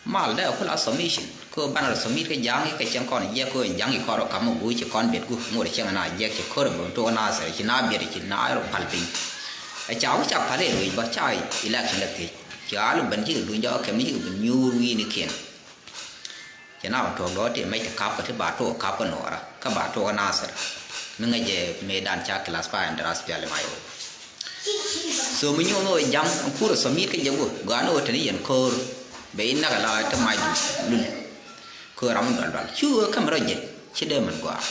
Mal dee a kula submission kä banɛ rɔ submit kä ja̱a̱ŋ i̱ kɛ cɛŋ kɔn jiɛk kä ja̱a̱ŋ i̱ kɔn rɔ kam mi guuc ci kɔn biɛt gu ŋot cɛŋ na jiɛk ci kör bä tuɔk na sɛr ci na biɛt ci na rɔ pal piny. Ɛ ca wä ca pal i̱ ruec bä ca election lɛ thiec ci al ben cikɛ duny jɔk kɛ mi cikɛ ben nyuur wi̱i̱ ni kiɛn. Ci na wä tuɔk dɔɔt ti mɛc ti kap kä ti ba tuɔk kap kä nuɔra kä ba tuɔk na sɛr mi ŋäc jɛ mëë dan ca class pa ɛn dras piali ma yɛ wä. So mi nyuɔn wä jam kur submit kä jɛ wä gɔaa ni wä teni yɛn ko̱o̱r. Bɛ in nak ala te mac lul. Kö ram dual dual cu wä käm rɔ jɛ ci dee mɛn gɔaa.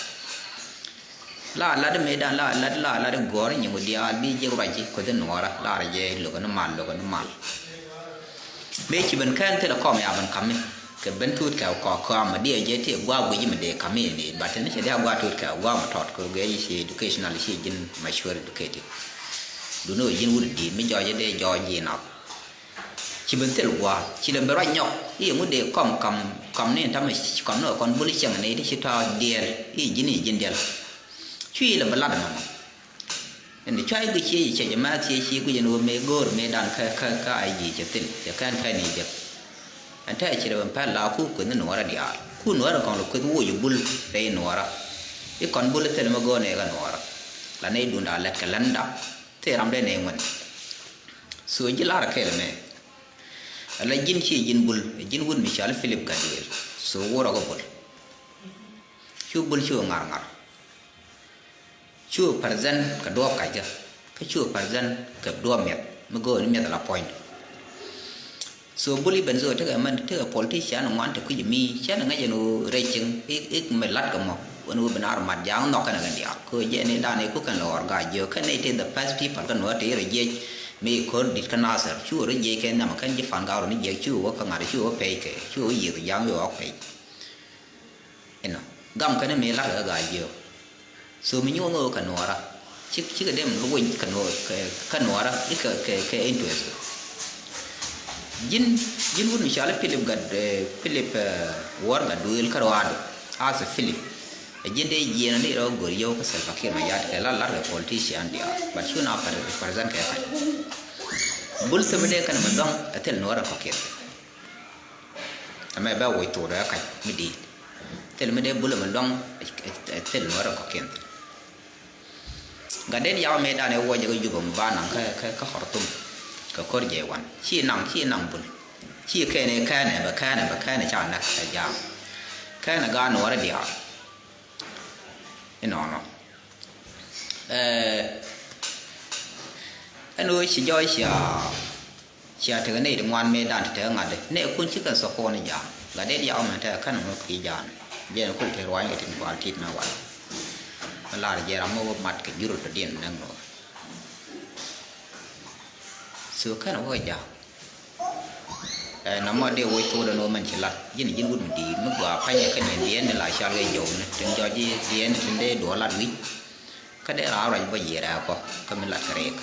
La lat mëë dan la lat la lat gɔɔr nyi wä diaal bi jɛ ruac kueth nuɔra la rɛ jɛ lok ni mal lok ni mal. Mëë ci ben kɛn thilɛ kɔm ya ben kami kɛ ben tuut kɛ kɔ kɔm diɛ jɛ ti gua guic mi dee kami ni bat ni cɛ dia gua tuut kɛ gua mi tɔt kɛ gɛ ci educational ci jin mature educated. Duni wä jin wut di mi jɔɔc dee jɔɔc ji nak. Ci ben thil gua̱a̱th ci lɛ ben ruac nyɔk i̱ ŋut dee kɔm kam kam ni tam kam ni kɔn bul cieŋ ni ti ci tɔ̱ diɛɛl i̱ ji̱n i̱ ji̱n diɛl. Cu i̱ lɛ ben lat ɛmɔ ɛn cuay guic ci ci cɛ jɛ mɛth ci ci guic ɛn ɣöö mëë go̱o̱r mëë dan kä kä kä a ji̱ cɛ thil cɛ kɛn kɛn i̱ jek. Ɛn tɛɛ ci lɛ ben pɛl la ku kueth ni nuɔɔrä diaal ku nuɔɔrä kɔn lɛ kueth woc i̱ bul rɛy nuɔɔrä. I̱ kɔn bul thil mɛ go̱o̱r nɛy kɛ nuɔɔrä la nɛy dunda lɛt kɛ ländä. Thil ram dee nɛy ŋuɛn. So ji̱ lar kɛɛl mɛ. Ala ji̱n ci ji̱n bul ji̱n wut mi cɔal Philip Gatwel. So wurɔ kɛ bul. Cu bul cu ŋar ŋar. Cu present kɛ duɔɔp kacä. Kä cu present kɛ duɔɔp miɛth mi go̱o̱r ni miɛth ala puɔ̱ny. So bul i̱ ben so tekɛ mɛn tekɛ politician ŋuan te kui̱c mi cɛn ŋäc ɛn ɣöö rɛy cieŋ i̱ i̱ mɛ la̱t kɛ mɔ. Wen ɣöö ben ar mat ja̱a̱ŋ nhɔk kɛn kɛn diaal kɛ ɣöö jɛ ni dan i̱ ku kɛn lɛ ɣɔr ga̱a̱c jiök kɛn nɛy tëë the first people kɛn ɣöö te rɔ jiɛc. Mi ko̱r di̱t kä Nasir cu rɔ jiɛc kɛ nhiam kɛn ji̱ Pan Gak rɔ ni jiɛk cu wä kä ŋa̱t cu wä pɛy kɛ cu wä yiëth ja̱a̱ŋ yɔ ɣɔk pɛy. Inɔ gam kɛn mi la̱t kɛ ga̱a̱c jiök. So mi nyuɔ̱n ɣöö kɛ nuɔɔrä cik cikɛ dem kɛ wec kɛ nuɔɔrä i̱ kɛ kɛ kɛ interest. Ji̱n ji̱n wut mi cɔal i̱ Philip Gat Philip Wuɔr Gat Duëël kä ruaadu. As a Philip ɛ ji̱n dee jiɛɛn ni rɔ go̱r yio̱w kä Salva Kiir Mayardit kɛ la lar kɛ politician diaal but cu na present kɛ kac. Bul thop dee kɛn mi dɔ̱ŋ ɛ thil nuɔɔrä kɔ̱kiɛn. Ɛmɛ bɛ woc thok dɔ̱ŋ ɛ kac mi di̱i̱t. Thil mi dee bul ɛmɛ luaŋ ɛ thil nuɔrɛ kɔ̱kiɛn. Gat det yak mëë dan ɛ wuɔcɛ kä Juba mi ba naŋ kä kä Khartoum kɛ ko̱r jɛ wan ci naŋ ci naŋ bul. Ci kɛn ɛ kɛn ɛ bɛ kɛn ɛ bɛ kɛn ɛ ca näk ɛ jam. Kɛn ɛ gaat nuɔrɛ diaal. Inɔnɔ. Ɛn ɣöö ci jɔɔc cia cia tekɛ nɛy ti ŋuan mëë dan ti tekɛ ŋa̱t nɛɛkun cikɛ thok kɔn ja̱a̱ŋ. Gat det yak mɛn tekɛ kän ŋuɔ̱t ki ja̱a̱ŋ. Jɛn kul te ruany kɛ tin kual tit mɛ wal. Mɛ lar jɛ ram mɛ wä mat kɛ jurul tɔ diɛn nɛŋ nɔ. So kän wä ja̱a̱ŋ. Ɛ namɔ dee woc thok dɛ ni wä mɛn ci lat ji̱n ji̱n wut mi di̱i̱t mi gɔaa pa̱nyɛ kä diɛn diɛn ni la cɔal kɛ jɔwni tin jɔc ji̱ diɛn tin dee duɔl lat wi̱c. Kä dee raan ruac bä yiëë rɛɛk bä kä mi lat kɛ rɛɛk.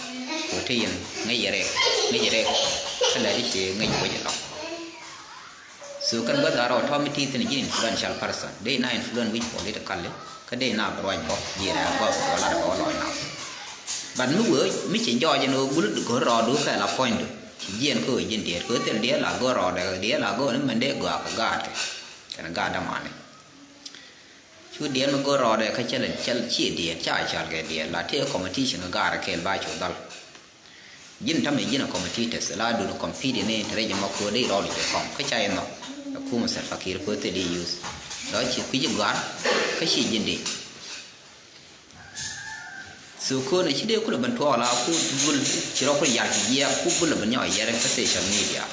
Kɛ ɣöö te yɛn ŋäc yɛ rɛɛk, ŋäc yɛ rɛɛk. Kä lɛ di ci ŋäc wec ɛlɔ̱ŋ. So kɛn gua̱th a rɔ tɔ̱ mi ti thi̱n ji̱n influential person. Dee na influence wi̱c politically. Kä dee na bi ruac bä yiëë rɛɛk bä bɛ lat bä lɔc na. But mi wee mi ci jɔɔc ɛn ɣöö gul go̱r rɔɔdu kɛ la puɔ̱nydu. Ci jiɛn kä ɣöö ji̱n diɛɛt kɛ ɣöö thil diɛɛt la go̱r rɔɔdɛ diɛɛt la go̱r ni mɛn dee gɔaa kɛ gaat. Kɛn gaat dämani. Cu diɛɛl mi go̱o̱r rɔɔdɛ kä cäl cäl ciɛ diɛɛl ca cɔal kɛ diɛɛl la tëë competition kä gaarä kɛɛl ba cu dhɔl. Ji̱n tämɛ ji̱n a competitors la dun compete ni te rɛc mɔ ko̱o̱r dee rɔɔd cɛ kɔm kä ca inɔ. Ɛ kumɛ Salva Kiir ko̱o̱r thil i̱ use. Dɔ̱ ci kui̱c i̱ gɔ̱a̱r kä ci ji̱n di. Thukun ci dee kulɛ ben tuɔɔk la ku bul ci rɔ ku yar ci jiɛɛk ku bul ben nyɔk yɛrɛ kä social media.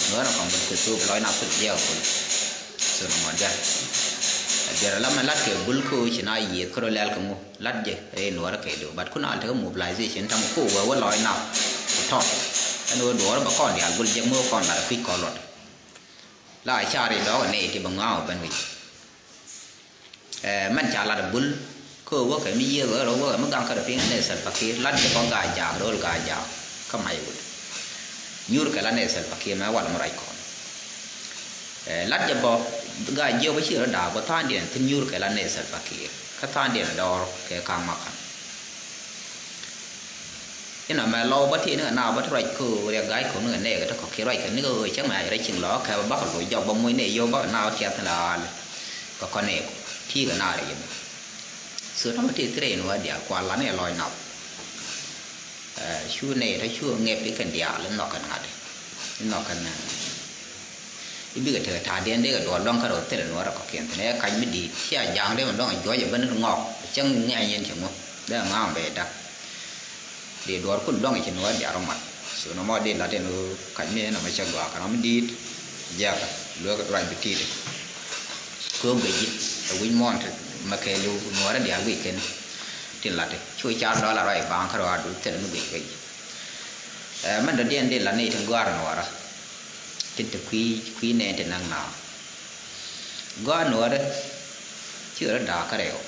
Nuɔrɛ kɔn ben kɛ thuk lɔc na kul jiɛɛk kul. So nɔmɔ duer. Duer la mɛ lat kɛ bul ko ci na yieth kɛ rɔ lɛl kɛ ŋu lat jɛ rɛ nuɔrɛ kɛ do but kun al tekɛ mobilization tam ko wɛ wä lɔc na. Ku tɔt ɛn wä duɔrɛ bɛ kɔn dial bul jɛ ŋu kɔn lat kui̱ kɔn luɔt. La car i̱ dɔɔk ni ti bɛ ŋɔaŋ ben wi̱c. Ɛ mɛn ca lat bul kä wäkɛ mi yiëë ɣöö rɔ wäkɛ mi gaŋ kä rɔ piŋ ni Salva Kiir lat jɛ bä gaa jaak ro̱l gaa jaak kä may wut. Nyuur kɛ lat ni Salva Kiir mɛ wal mi ruac kɔn. Ɛ lat jɛ bä gaa jiök bä ci rɔ daak bä tha̱a̱ŋdiɛn thi̱n nyuur kɛ lat ni Salva Kiir kä tha̱a̱ŋdiɛn dɔɔr kɛ ka̱ŋ makan. Inɔ mɛ lɔw bä ti ni kɛ naath bä ti ruac kä riɛk ga̱a̱c kɔn ni kɛ nɛɛk ti kɔ̱kiɛn ruac kɛ ni kɛ ɣöö cäŋ mɛ a rɛc ciŋ lɔ kɛ bä bakɛ loc jɔk bä muc ni yio̱w bakɛ naath bä tiath ni la ɣa̱a̱l kɛ kɔn nɛɛk ti kɛ naath rɛc in. So tɔmɔ ti thirɛ in wä diaal kual la ni lɔc nath. Cu nɛy tɔ cu ŋɛp ikɛn diaal inɔ kɛn ŋa̱t inɔ kɛn. I̱ bikɛ tekɛ ta̱a̱diɛn dee kɛ duɔl luaŋ kä rɛw thilɛ nuɔɔrɛ kɔ̱kiɛn thi̱n ɛ kac mi di̱i̱t cia ja̱a̱ŋ dee mɛ luaŋ ɛ juɔc ɛ ben in ŋɔɔk cäŋ ŋiɛc yɛn cɛ ŋu dee ŋa̱a̱ŋ bɛ da̱k. Dee duɔɔr kun luaŋ ɛ cɛ nuɔɔrɛ diaal rɔ mat so nɔmɔ dee lat ɛn ɣöö kac mi ɛn ɔmɔ cɛ gɔaa kɛ rɔ mi di̱i̱t. Jiakä lueek ruac bi ti̱i̱t. Kɛ ɣöö guic ji̱ ɛ wi̱c muɔ̱ɔ̱n te mɛ kɛɛliw nuɔɔrɛ diaal guic kɛn. Tin lat ɛ cu car dɔɔl a ruac baaŋ kä rɔ a duut thilɛ mi guic guic. Ɛ mɛn dɔ̱diɛn dee lat ni tin gɔ̱a̱r nuɔɔrä. Tin te kui̱ kui̱ nɛɛn te näk naath. Gɔaa nuɔɔri ci rɔ da̱a̱k kä rɛw.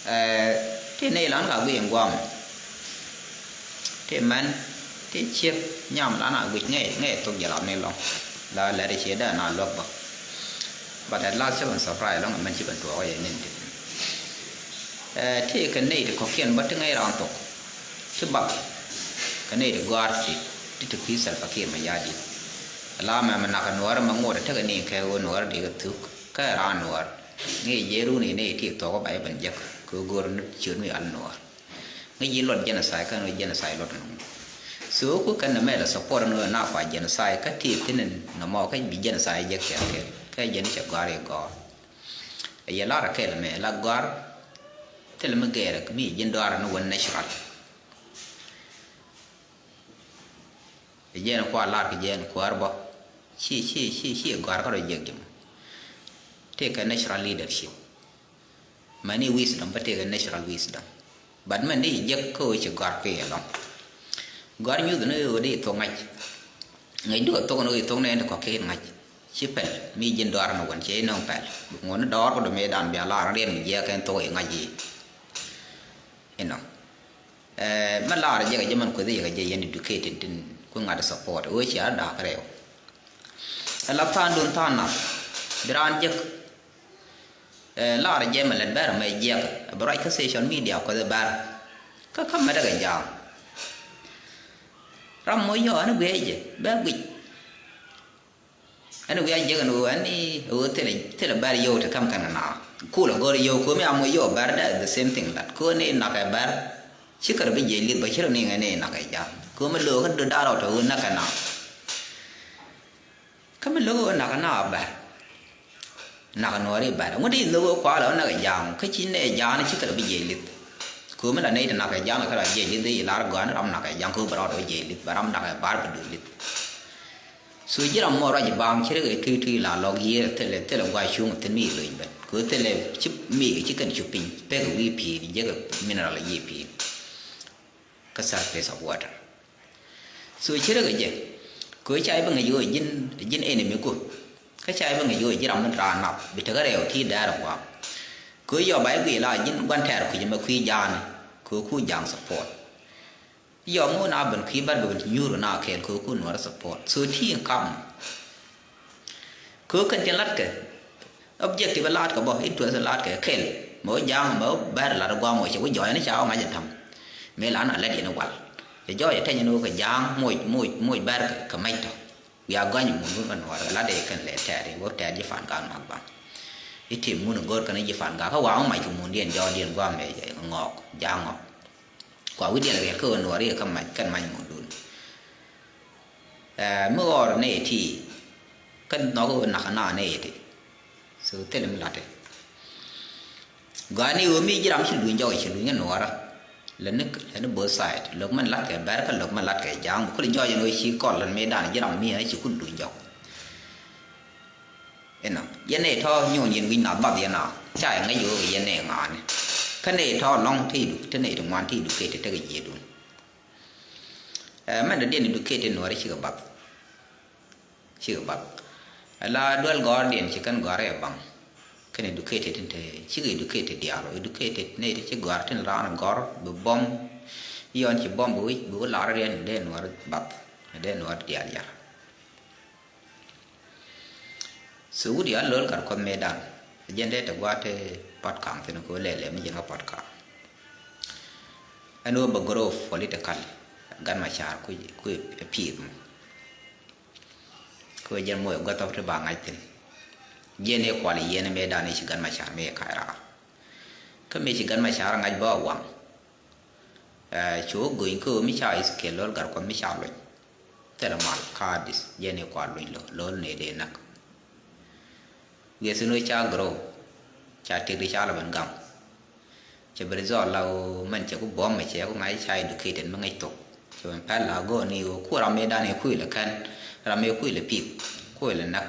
Ɛ ti nɛy lan ka guic in guam. Ti mɛn ti ciek nyam lan a guic ŋɛy ŋɛy thok jɛ lat ni lɔŋ. La lɛt ci dee na luäk bä. But at last ci ben surprise lɔŋ mɛn ci ben tuɔɔk yɛ nin ti. Ɛ ti kɛ nɛy ti kɔ̱kiɛn bä ti ŋɛy raan thok. Ti bak kɛ nɛy ti gɔ̱a̱r ti ti ti kui̱ Salva Kiir mɛ ya̱a̱ di̱t. Ala mɛ mɛ nak kɛ nuɔɔr mɛ ŋot tekɛ ni kɛ ɣöö nuɔɔr di kɛ thuk kɛ raan nuɔɔr. Ŋi̱i̱c jɛ run in nɛy ti thok ba jɛ ben jek kɛ ɣöö go̱o̱r ni ciöt mi al nuɔɔr. Ŋi̱i̱c ji̱ luɔt genocide kä ni genocide luɔt nɔmɔ. So ku kɛn nɛ mɛ la support ni ɣöö na kua genocide kä ti thi̱n in nɔmɔ kä bi genocide jek kɛɛl kɛɛl kä jɛn cɛ gɔ̱a̱r i̱ gɔ̱a̱r. Ɛ yɛ lar kɛl mɛ la gɔ̱a̱r thil mi gɛɛr mi ji̱n dɔaar ni wän natural. Ɛ jɛn kua lar kɛ jɛn kuäär bä ci ci ci ci gɔ̱a̱r kä rɔ jiɛk ji̱ mɔ. Tëëkɛ natural leadership. Mani wisdom bä tëëkɛ natural wisdom. But mɛn di jiɛk kä ɣöö ci gɔ̱a̱r kui̱ ɛlɔ̱ŋ. Gɔ̱a̱r nyuth ni ɣöö di thok ŋa̱c. Ŋäc di kɛ thok ni ɣöö thok ni ɛn ti kɔ̱kiɛn ŋa̱c. Ci pɛl mi ji̱n dɔaar ni wän ci inɔŋ pɛl. Ŋuɔ̱t ni dɔɔr kä dɔ̱ mëëdan bia lar riɛn mi jiɛk kɛn thok i̱ ŋa̱c i̱. Inɔ. Ɛ mɛ lar jɛ kɛ jɛ mɛn kueth jɛ kɛ jɛ yɛn educated tin kui̱ ŋa̱t support ɣöö cia da̱a̱k rɛw. Ɛ la tha̱a̱ŋ dun tha̱a̱ŋ nath bi raan jek. Ɛ lar jɛ mɛ lɛt bɛr mɛ jiɛk ɛ bi ruac kä social media kueth ɛ bɛr. Kä kä mɛ dɛ kɛ jaam. Ram mɔ yɔ ɛn guiɛ jɛ bɛ guic. Ɛn wi̱i̱ a jiäk ɛn ɣöö ɛn i̱ ɣöö thilɛ thilɛ bɛr yio̱w ti käm kɛn kɛ naath. Kulɛ gɔ̱r yio̱w ko̱mi a moc yio̱w bɛr dɛ the same thing lat ko̱ ni nak ɛ bɛr. Ci kärɛ bi jiɛc li̱th bä ci rɔ niŋ ɛn i̱ nak ɛ ja̱a̱ŋ ko̱mi lo̱o̱ kä döt da̱r rɔw tɔ ɣöö nak kɛ naath. Kä mi lo̱k ɣöö nak kɛ naath bɛr. Nak nuɔɔri bɛr ŋut i̱ nhök ɣöö kualɛ ɣöö nak ɛ ja̱a̱ŋ kä ci nɛ ja̱a̱ŋ ci kärɛ bi jiɛc li̱th. Ko̱mi la nɛy ti nak ɛ ja̱a̱ŋ kärɛ jiɛc li̱th i̱ lar gɔ̱a̱n ram nak ɛ ja̱a̱ŋ ko̱ bɛ rɔɔd ɣöö jiɛc li̱th bɛ ram nak ɛ bɛr bi duël li̱th. So ji̱ ram mɔ ruac baŋ ci rek ɛ tui tui la lɔk yiëër thilɛ thilɛ gua̱c cuŋ thi̱n mi loc ben kɛ thilɛ ci mi ci kɛn cu piny pek wi̱i̱ pi̱i̱n jek mineral yiëë pi̱i̱n. Kä surface of water. So ci rek ɛ jɛ kɛ ca i̱ bä ŋäc ɣöö ji̱n ji̱n enemy ku. Kä ca i̱ bä ŋäc ɣöö ji̱ ram mi raan nath bi tekɛ rɛw ti dɛɛr ɛ gua̱a̱k. Kɛ yɔ ba i̱ guiy la ji̱n gua̱n tɛɛr kui̱c ɛmɛ kui̱ ja̱a̱ni kɛ ku ja̱a̱ŋ support. Yɔ ŋu na ben kui̱ bar ben ti nyuur na kɛɛl kɛ ku nuɔr support. So ti kam. Kɛ kɛn tin latkɛ objective latkɛ bä interest latkɛ kɛl mɛ wä ja̱a̱ŋ mɛ wä bɛr lat guam wä cɛ wä jɔɔyɛ ni ca wä ŋa̱c ɛn ta̱m. Mëë la na lɛt yɛn wal cɛ jɔɔyɛ tɛny ni wä kɛ ja̱a̱ŋ moc moc moc bɛr kɛ mɛc tɔ. Wiaa gɔ̱ny mundun kä nuɔɔr kɛ lat dee kɛn lɛ tɛɛr i̱ wä tɛɛr ji̱ fan gaak nak baŋ. I̱ tim mun i̱ go̱r kɛn i̱ ji̱ fan gaak kä waŋ i̱ mac kɛ mundiɛn jɔɔdiɛn guam mɛ ŋɔɔk ja̱a̱ŋ ŋɔɔk. Kua wi̱cdiɛn riɛl kä ɣöö nuɔɔr i̱ kä mac kɛn mac mundun. Ɛ mi ɣɔr nɛy ti kä nhɔk ɣöö nak na nɛy ti. So thil mi la̱t ti gɔaa ni ɣöö mi ji̱ ram ci luny jɔk ci luny kä nuɔɔrä. Lät ni lät ni both side lo̱k mɛn la̱t kɛ bɛr kä lo̱k mɛn la̱t kɛ ja̱a̱ŋ mi kul jɔɔc ɛn ɣöö ci kɔl lät mëë dan ji̱ ram mi ɛ ci kul luny jɔk. Inɔ yɛn nɛy tɔ̱ nyuun yɛn wi̱c na bath yɛn a ca yɛ ŋäc ɣöö yɛn nɛy ŋa̱a̱ni. Kä nɛy tɔ̱ lɔ̱ŋ ti du ti nɛy ti ŋuan ti du kɛ ti tekɛ jiɛɛdun. Ɛ mɛn dɔ̱diɛn educated nuɔɔri cikɛ bath. Cikɛ bath. Ala duel gɔ̱rdiɛn ci kɛn gɔ̱r ɛ baŋ. Kɛn educated tin te cikɛ educated diaal ɔ educated nɛy ti ci gɔ̱r tin raan gɔ̱r bi bɔm. Yɔn ci bɔm bi wi̱c bi wä lar riɛn dee nuɔɔri bath. Dee nuɔɔri diaal yar. So wut ya lo̱l gat kuɔth mëëdan. Jɛn dee te gua̱a̱th te pɔt kaŋ thi̱n kɛ wä lɛlɛ mi jɛn kä pɔt kaŋ. Ɛn wä bɛ grow politically. Gat ma ca̱r ku ku pi̱i̱th mɔ. Kɛ wä jɛn moc gua̱th ɔp ti ba ŋa̱c thi̱n. Jɛn i̱ kual i̱ yɛn mëëdan i̱ ci gat ma ca̱r mi i̱ ka̱c raar. Kä mi ci gat ma ca̱r ŋa̱c bä waŋ. Ɛ cu wä go̱ny kä mi ca Ezekiel lo̱l gat kuɔth mi ca luny. Thilɛ mal ka̱a̱dis jɛn i̱ kua luny lo̱l lo̱l ni dee näk. Wi̱i̱ thi̱n wä ca grow ca tëk di ca lɛ ben gam. Cɛ bi result la ɣöö mɛn cɛ ku buɔ̱m mɛ cɛ ku ŋa̱c ca educated mi ŋäc thok. Cɛ ben pɛl la go̱o̱r ni ɣöö ku ram mi dan i̱ kui̱ lɛ kɛn ram mi kui̱ lɛ pi̱th kui̱ lɛ näk.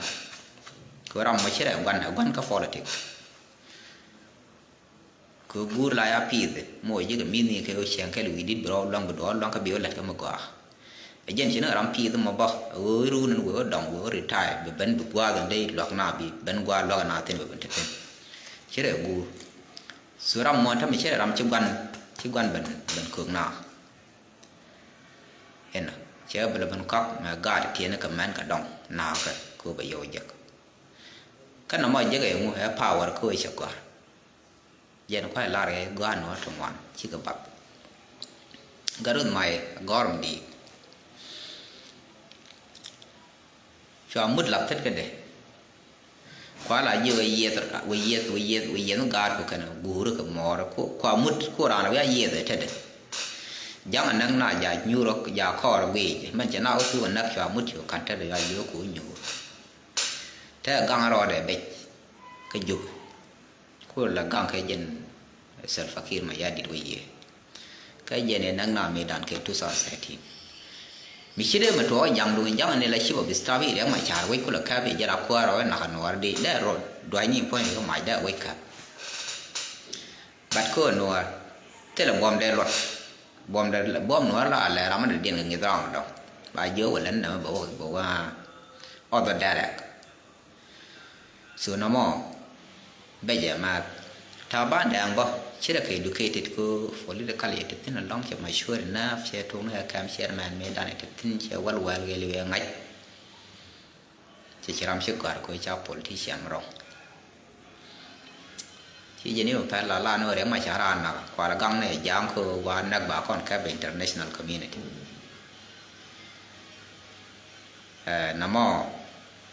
Kɛ ram mɔ ci rɛ gua̱n ɛ gua̱n kä politic. Kɛ guur la ya pi̱i̱th mɔ ji̱ kɛ mi̱th ni kɛ ɣöö cieŋ kɛl wi̱i̱ di̱t bi rɔw luaŋ bi duɔɔr luaŋ kä bi wä lät kä mi gɔaa. Ɛ jɛn ci ni ram pi̱i̱th mɔ bä ɛ ɣöö i̱ ruun in wee wä dɔŋ wee wä retire bi ben bi gua̱a̱th in dee luak na bi ben gua̱a̱th luak na thi̱n bi ben te thi̱n. Ci rɛ guur. Su ram mɔ tämɛ ci rɛ ram ci guan ci guan ben ben köök na. Inɔ cɛ bi lɛ ben kɔk mɛ gaat tiɛni kɛ mɛn kɛ dɔŋ na kɛ kɛ ɣöö bɛ yɔw jek. Kä nɔmɔ jek ɛ ŋu ɛ power kä ɣöö cɛ gɔ̱a̱r. Jɛn kua̱c lar ɛ gɔaa nuɔ̱ɔ̱r ti ŋuan cikɛ bath. Gär ruth may gɔ̱r mi di̱i̱t. Cua mut lap thit kädɛ. Kua la ji̱ wee yieth wee yieth wee yieth wee yieth mi ga̱a̱r ku kɛn guuri kɛ mɔɔr ku kua mut ku raan wee a yieth ɛ tetdɛ. Ja̱ŋ a näk na ja nyuur ja kɔɔr guic mɛn cɛ na wä thuk a näk cua mut cu ka̱n tetdɛ ya ji̱ wee ku nyuur. Te gaŋ rɔɔdɛ bec kä jup. Ku la gaŋ kɛ jɛn Salva Kiir Mayardit wä yiëë. Kɛ jɛn ɛ näk na mëëdan kɛ two thousand thirteen. Mi ci dee mi tuɔɔk jaŋ duŋ jaŋ ni la cip ɔ bi stop i̱ Riɛk Macar wec ku la kɛp i̱ jɛ la kuäär ɔ inak a nuɔɔr di dee rɔ dua̱c ni puɔ̱ny ri kä mac dee wec kɛp. But kä nuɔɔr thilɛ buɔ̱m dee luɔt buɔ̱m dee buɔ̱m nuɔɔr la a lɛ ram mi dee diɛn kɛ ŋi̱th ram dɔ̱ŋ ba jiök wä län nɛmɛ bɛ wä bɛ wä ɔdhɔ dɛrɛk. So nɔmɔ bɛ jɛ math. Taban dɛŋ bä ci rɛ kɛ educated ko political yɛ te thin alɔŋ cɛ mature enough cɛ tok ni kɛ kɛm chairman mëëdan yɛ te thin cɛ wäl wäl kɛ liwɛ ŋa̱c. Cɛ ci ram ci gɔ̱a̱r ko ca politician rɔŋ. Ci jɛ ni mɛ pɛl la la ni wä Riɛk Macar a nak kual gaŋ ni ja̱a̱ŋ ko wa näk ba kɔn kɛp international community. Ɛ nɔmɔ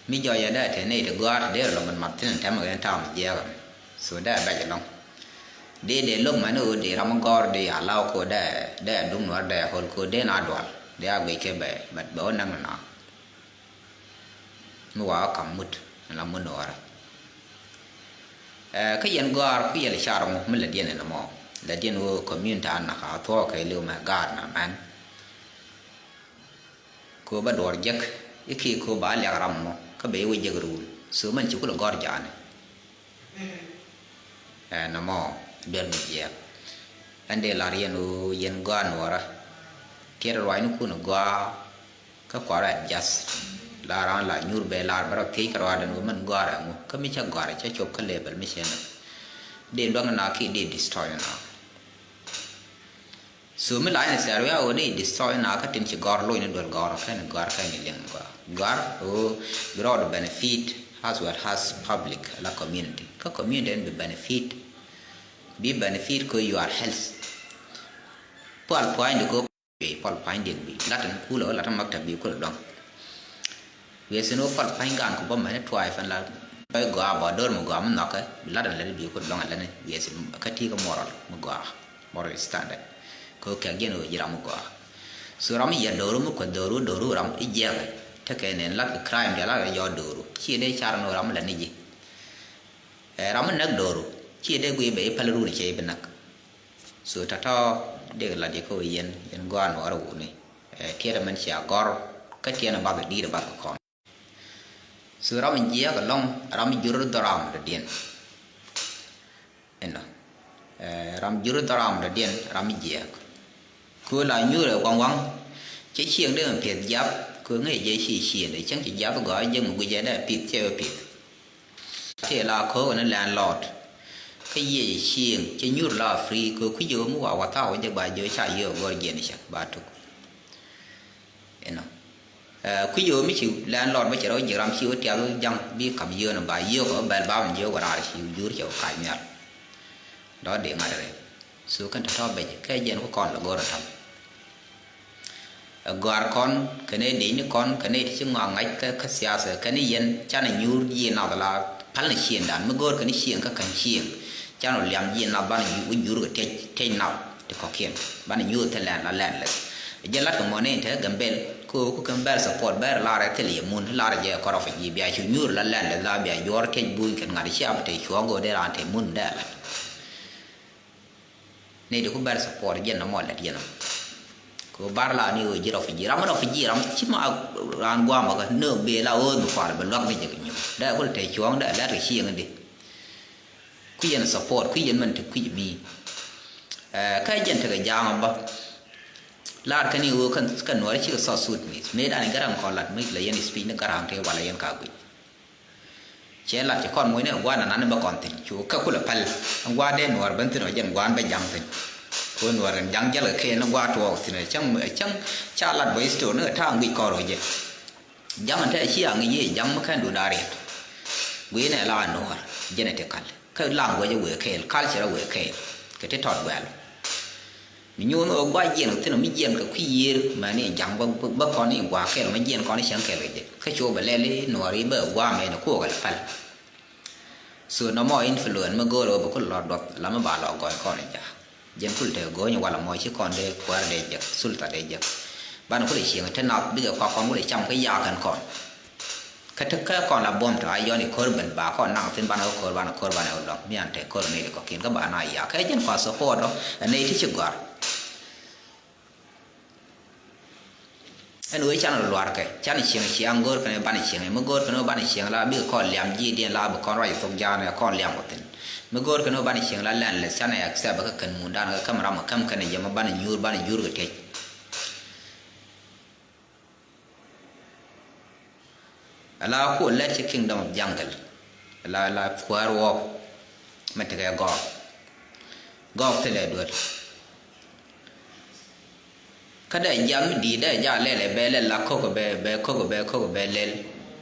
mi jɔyɛ dee te ney ti gɔ̱a̱r ti dee rɔ lɔ mɛn mat thin tɛm kɛ ta̱a̱ mi jiɛɛk ɛmɛ. So dee bɛc ɛlɔ̱ŋ dee dee lo̱k mɛn i̱ ɣöö dee ram mi gɔ̱a̱r dee a law ko dee dee duŋ nuɔ̱ɔ̱r dee ɣöl ko dee na dual dee a guic kɛ bɛ bɛ bɛ wä näk ni na. Mi wa ɣä kam mut ɛn la mut nuɔɔrä. Ɛ kä yɛn gɔ̱a̱r ku yɛl car ŋu mi lät yɛn ɛn ɛmɔ lät yɛn ɣöö community an naka thuɔɔk kɛ liw mɛ gaat mɛ mɛn. Kɛ ɣöö bä duɔɔr jek i̱ kiɛ kɛ ɣöö ba liak ram mɔ kä ben i̱ wä jek ruun so mɛn ci kulɛ gɔ̱r ja̱a̱ni. Ɛ nɔmɔ duel mi jiɛɛk. Ɛn dee lar yɛn ɣöö yɛn gɔaa nuɔɔrä. Tiɛt ruacnikun gɔaa kä kuarɛ adjust. Lar an la nyuur bɛ lar bä rɔ thiec kɛ ruaadɛ ni ɣöö mɛn gɔaa rɛ ŋu kä mi cä gɔaa rɛ cä cop kä level mi cɛ nɛ. Dee luäŋ ni na ki dee destroy ni na. So mi la ni sɛr wi̱i̱ a ɣöö dee destroy ni na kä tin ci gɔ̱r lo̱c ni duel gɔ̱r kɛn gɔ̱r kɛn ni liŋ gɔ̱r. Gɔ̱r ɣöö bi rɔɔd benefit as well as public la community. Kä community ɛn bi benefit. Bi benefit kä your health. Pual pua̱a̱ny di kä Bi pɔl pa̱ny diɛk bi lat ɛn kulɛ lat ɛn maktab bi kulɛ luaŋ. Wiɛ thin wä pɔl pa̱ny gan ku bä mɛn tuaay fɛn la bä gɔaa bä dor mi gɔaa mi nhɔkɛ bi lat ɛn lɛt bi kulɛ luaŋ ɛn lɛt ni wiɛ thin kä ti kä moral mi gɔaa, moral standard. Kɛ wä kɛk jɛn wä ji̱ ram mi gɔaa. So ram mi yɛ doru mi kuɛ doru doru ram i̱ jiɛkɛ tekɛ nɛn lat kɛ crime dial lat kɛ jɔɔt doru ci dee car ni wä ram mi lɛt ni ji̱. Ɛ ram mi näk doru ci dee guiy bɛ i̱ päl run cɛ i̱ bi näk. So tɔ̱tɔ̱ dee la di kä yɛn yɛn gɔaa nuɔɔr wuni. Ɛ tiɛt mɛn cia gɔr kä tiɛn bath di̱i̱t bath kɔn. So ram jiɛk lɔŋ ram jur dhɔram dɔ̱diɛn. Inɔ ɛ ram jur dhɔram dɔ̱diɛn ram jiɛk. Kö la nyuur ɛ waŋ waŋ cɛ cieŋ dee mɛ piɛth jiap kö ŋäc jɛ ci cieŋ dee cäŋ ci jiap gɔaa jɛ mi guic jɛ dee pith cɛ wä pith. Tëë la ko̱o̱k ni landlord kä yiëë cieŋ cɛ nyuur la free kɛ kui̱c ɣöö mi wa wathau jɛ ba jiö ca yiö gɔr jiɛn cɛ ba tuk. Inɔ kui̱c ɣöö mi ci landlord bä cɛ rɔ ji̱ ram ci wä tiath wä jaŋ bi kam yiö ni ba yiö kɛ wä bɛl ba mi jiö wä raar ci jur cɛ wä kac nhial. Dɔ di ŋa̱t rɛ so kɛn tɔ̱tɔ̱ bɛc kɛ jiɛn ku kɔn lɛ gɔr tam. Ɛ gɔ̱a̱r kɔn kɛnɛ dec ni kɔn kɛnɛ ti ci ŋɔak ŋa̱c kä kä siasa kɛnɛ yɛn canɛ nyuur ji̱ nath la pal ni cieŋdan mi go̱o̱r kɛnɛ cieŋ kä kɛn cieŋ. Canɛ liam ji̱ nath banɛ wä jur kɛ tiec tiec nath ti kɔ̱kiɛn banɛ nyuur thil lɛn la lɛn lɛ. Jɛ lat kɛ mɔni in te Gambel ko ku kɛn bɛr support bɛr lar ɛ thil yɛ mun lar jɛ kɔrɔ fɛ ji̱ bia cu nyuur la lɛn lɛ la bia juɔr tiec buny kɛn ŋa̱t ci ap te cuɔ̱ŋ go̱o̱r dee ran te mun dee la. Ni di ku bɛr support jiɛn na mɔ lɛt jiɛn na. Ku bar la ni ɣöö ji̱ rɔ fi ji̱ ram rɔ fi ji̱ ram ci ma ran guam bä kä nö bee la ɣöö bi kual bɛ luak ni jɛ kɛ nyuŋ dee kul te cuɔ̱ŋ dee lɛt kɛ cieŋ di. Ku yɛn support ku yɛn mɛn ti kui̱ mi. Kä jiɛn tekɛ ja̱a̱ŋ bä. Lar kä ni ɣöö kä nuɔri cikɛ South Sudanese mi dan garaŋ kɔn lat mi la yɛn speech ni garaŋ te wala yɛn ka guic. Cɛ lat cɛ kɔn mucni ɛ gua̱a̱r nanan ni bä kɔn thi̱n cu kɛ kulɛ päl. Ɛn gua̱a̱r dee nuɔɔr ben thi̱n ɔ jɛn gua̱a̱r bä ja̱ŋ thi̱n. Kɛ ɣöö nuɔɔr kɛn ja̱ŋ jäl kɛ kɛɛl ni gua̱a̱r tuɔɔk thi̱n ɛ cäŋ ɛ cäŋ ca lat bä history ni ɛ ta̱a̱ ŋi̱i̱c kɔn rɔ jɛ. Ja̱ŋ ɛ te ci a ŋi̱i̱c i̱ ja̱ŋ mi kɛn duun da̱a̱ riɛt. Gui̱i̱n ɛ la nuɔɔr jɛn ɛ ti kal. Kä language wëë kɛɛl, culture wëë kɛɛl kɛ ti tɔt guɛl. Mi nyuun ɣöö gua̱c jiɛn kɛ thi̱n mi jiɛn kɛ kui̱ yiër mɛni ja̱ŋ bä kɔn in gua̱a̱k kɛɛl mi jiɛn kɔn in cäŋ kɛɛl kɛ jɛ kä cu bɛ lɛl i̱ nuɔɔri bä gua̱a̱ mɛni kuɔɔk kɛ pal. So nɔmɔ influence mi go̱o̱r ɣöö bɛ kul lɔ duɔth la mi ba lɔ gɔny kɔn in ja̱a̱k. Jɛn kul te go̱o̱ny wala mɔ ci kɔn dee kuäär dee jek sulta dee jek. Banɛ kul i̱ cieŋ te nath bikɛ kɔak kɔn kul i̱ cam kä yaak kɛn kɔn. Kä te kä kɔn la buɔ̱m tɔ a yɔn i̱ ko̱r ben ba kɔn naŋ thi̱n banɛ kä ko̱r banɛ ko̱r banɛ kä lɔ̱ŋ mi an te ko̱r nɛy ti kɔ̱kiɛn kä ba na yaak kä jɛn kɔn support ɔ ɛ nɛy ti ci gɔ̱a̱r. Ɛn ɣöö can rɔ lua̱rkɛ can cieŋ ciaŋ go̱o̱r kɛn banɛ cieŋ mi go̱o̱r kɛn banɛ cieŋ la bikɛ kɔn liam ji̱ diɛn la bi kɔn ruac thok ja̱a̱n ɛ kɔn liam wä thi̱n. Mi go̱o̱r kɛn banɛ cieŋ la lɛn lɛ can ɛ accept kä kɛn mundan kä käm ram kä käm kɛn jɛ ma banɛ nyuur banɛ nyuur kɛ tec. Ala kuɔ lɛt ci kingdom of jungle. Ala ala kuäär wɔɔk mɛ tekɛ gɔɔk. Gɔɔk thilɛ duel. Kä dee jam mi di̱i̱t dee ja lɛl ɛ bɛ lɛl la ko̱k bɛ bɛ ko̱k bɛ ko̱k bɛ lɛl.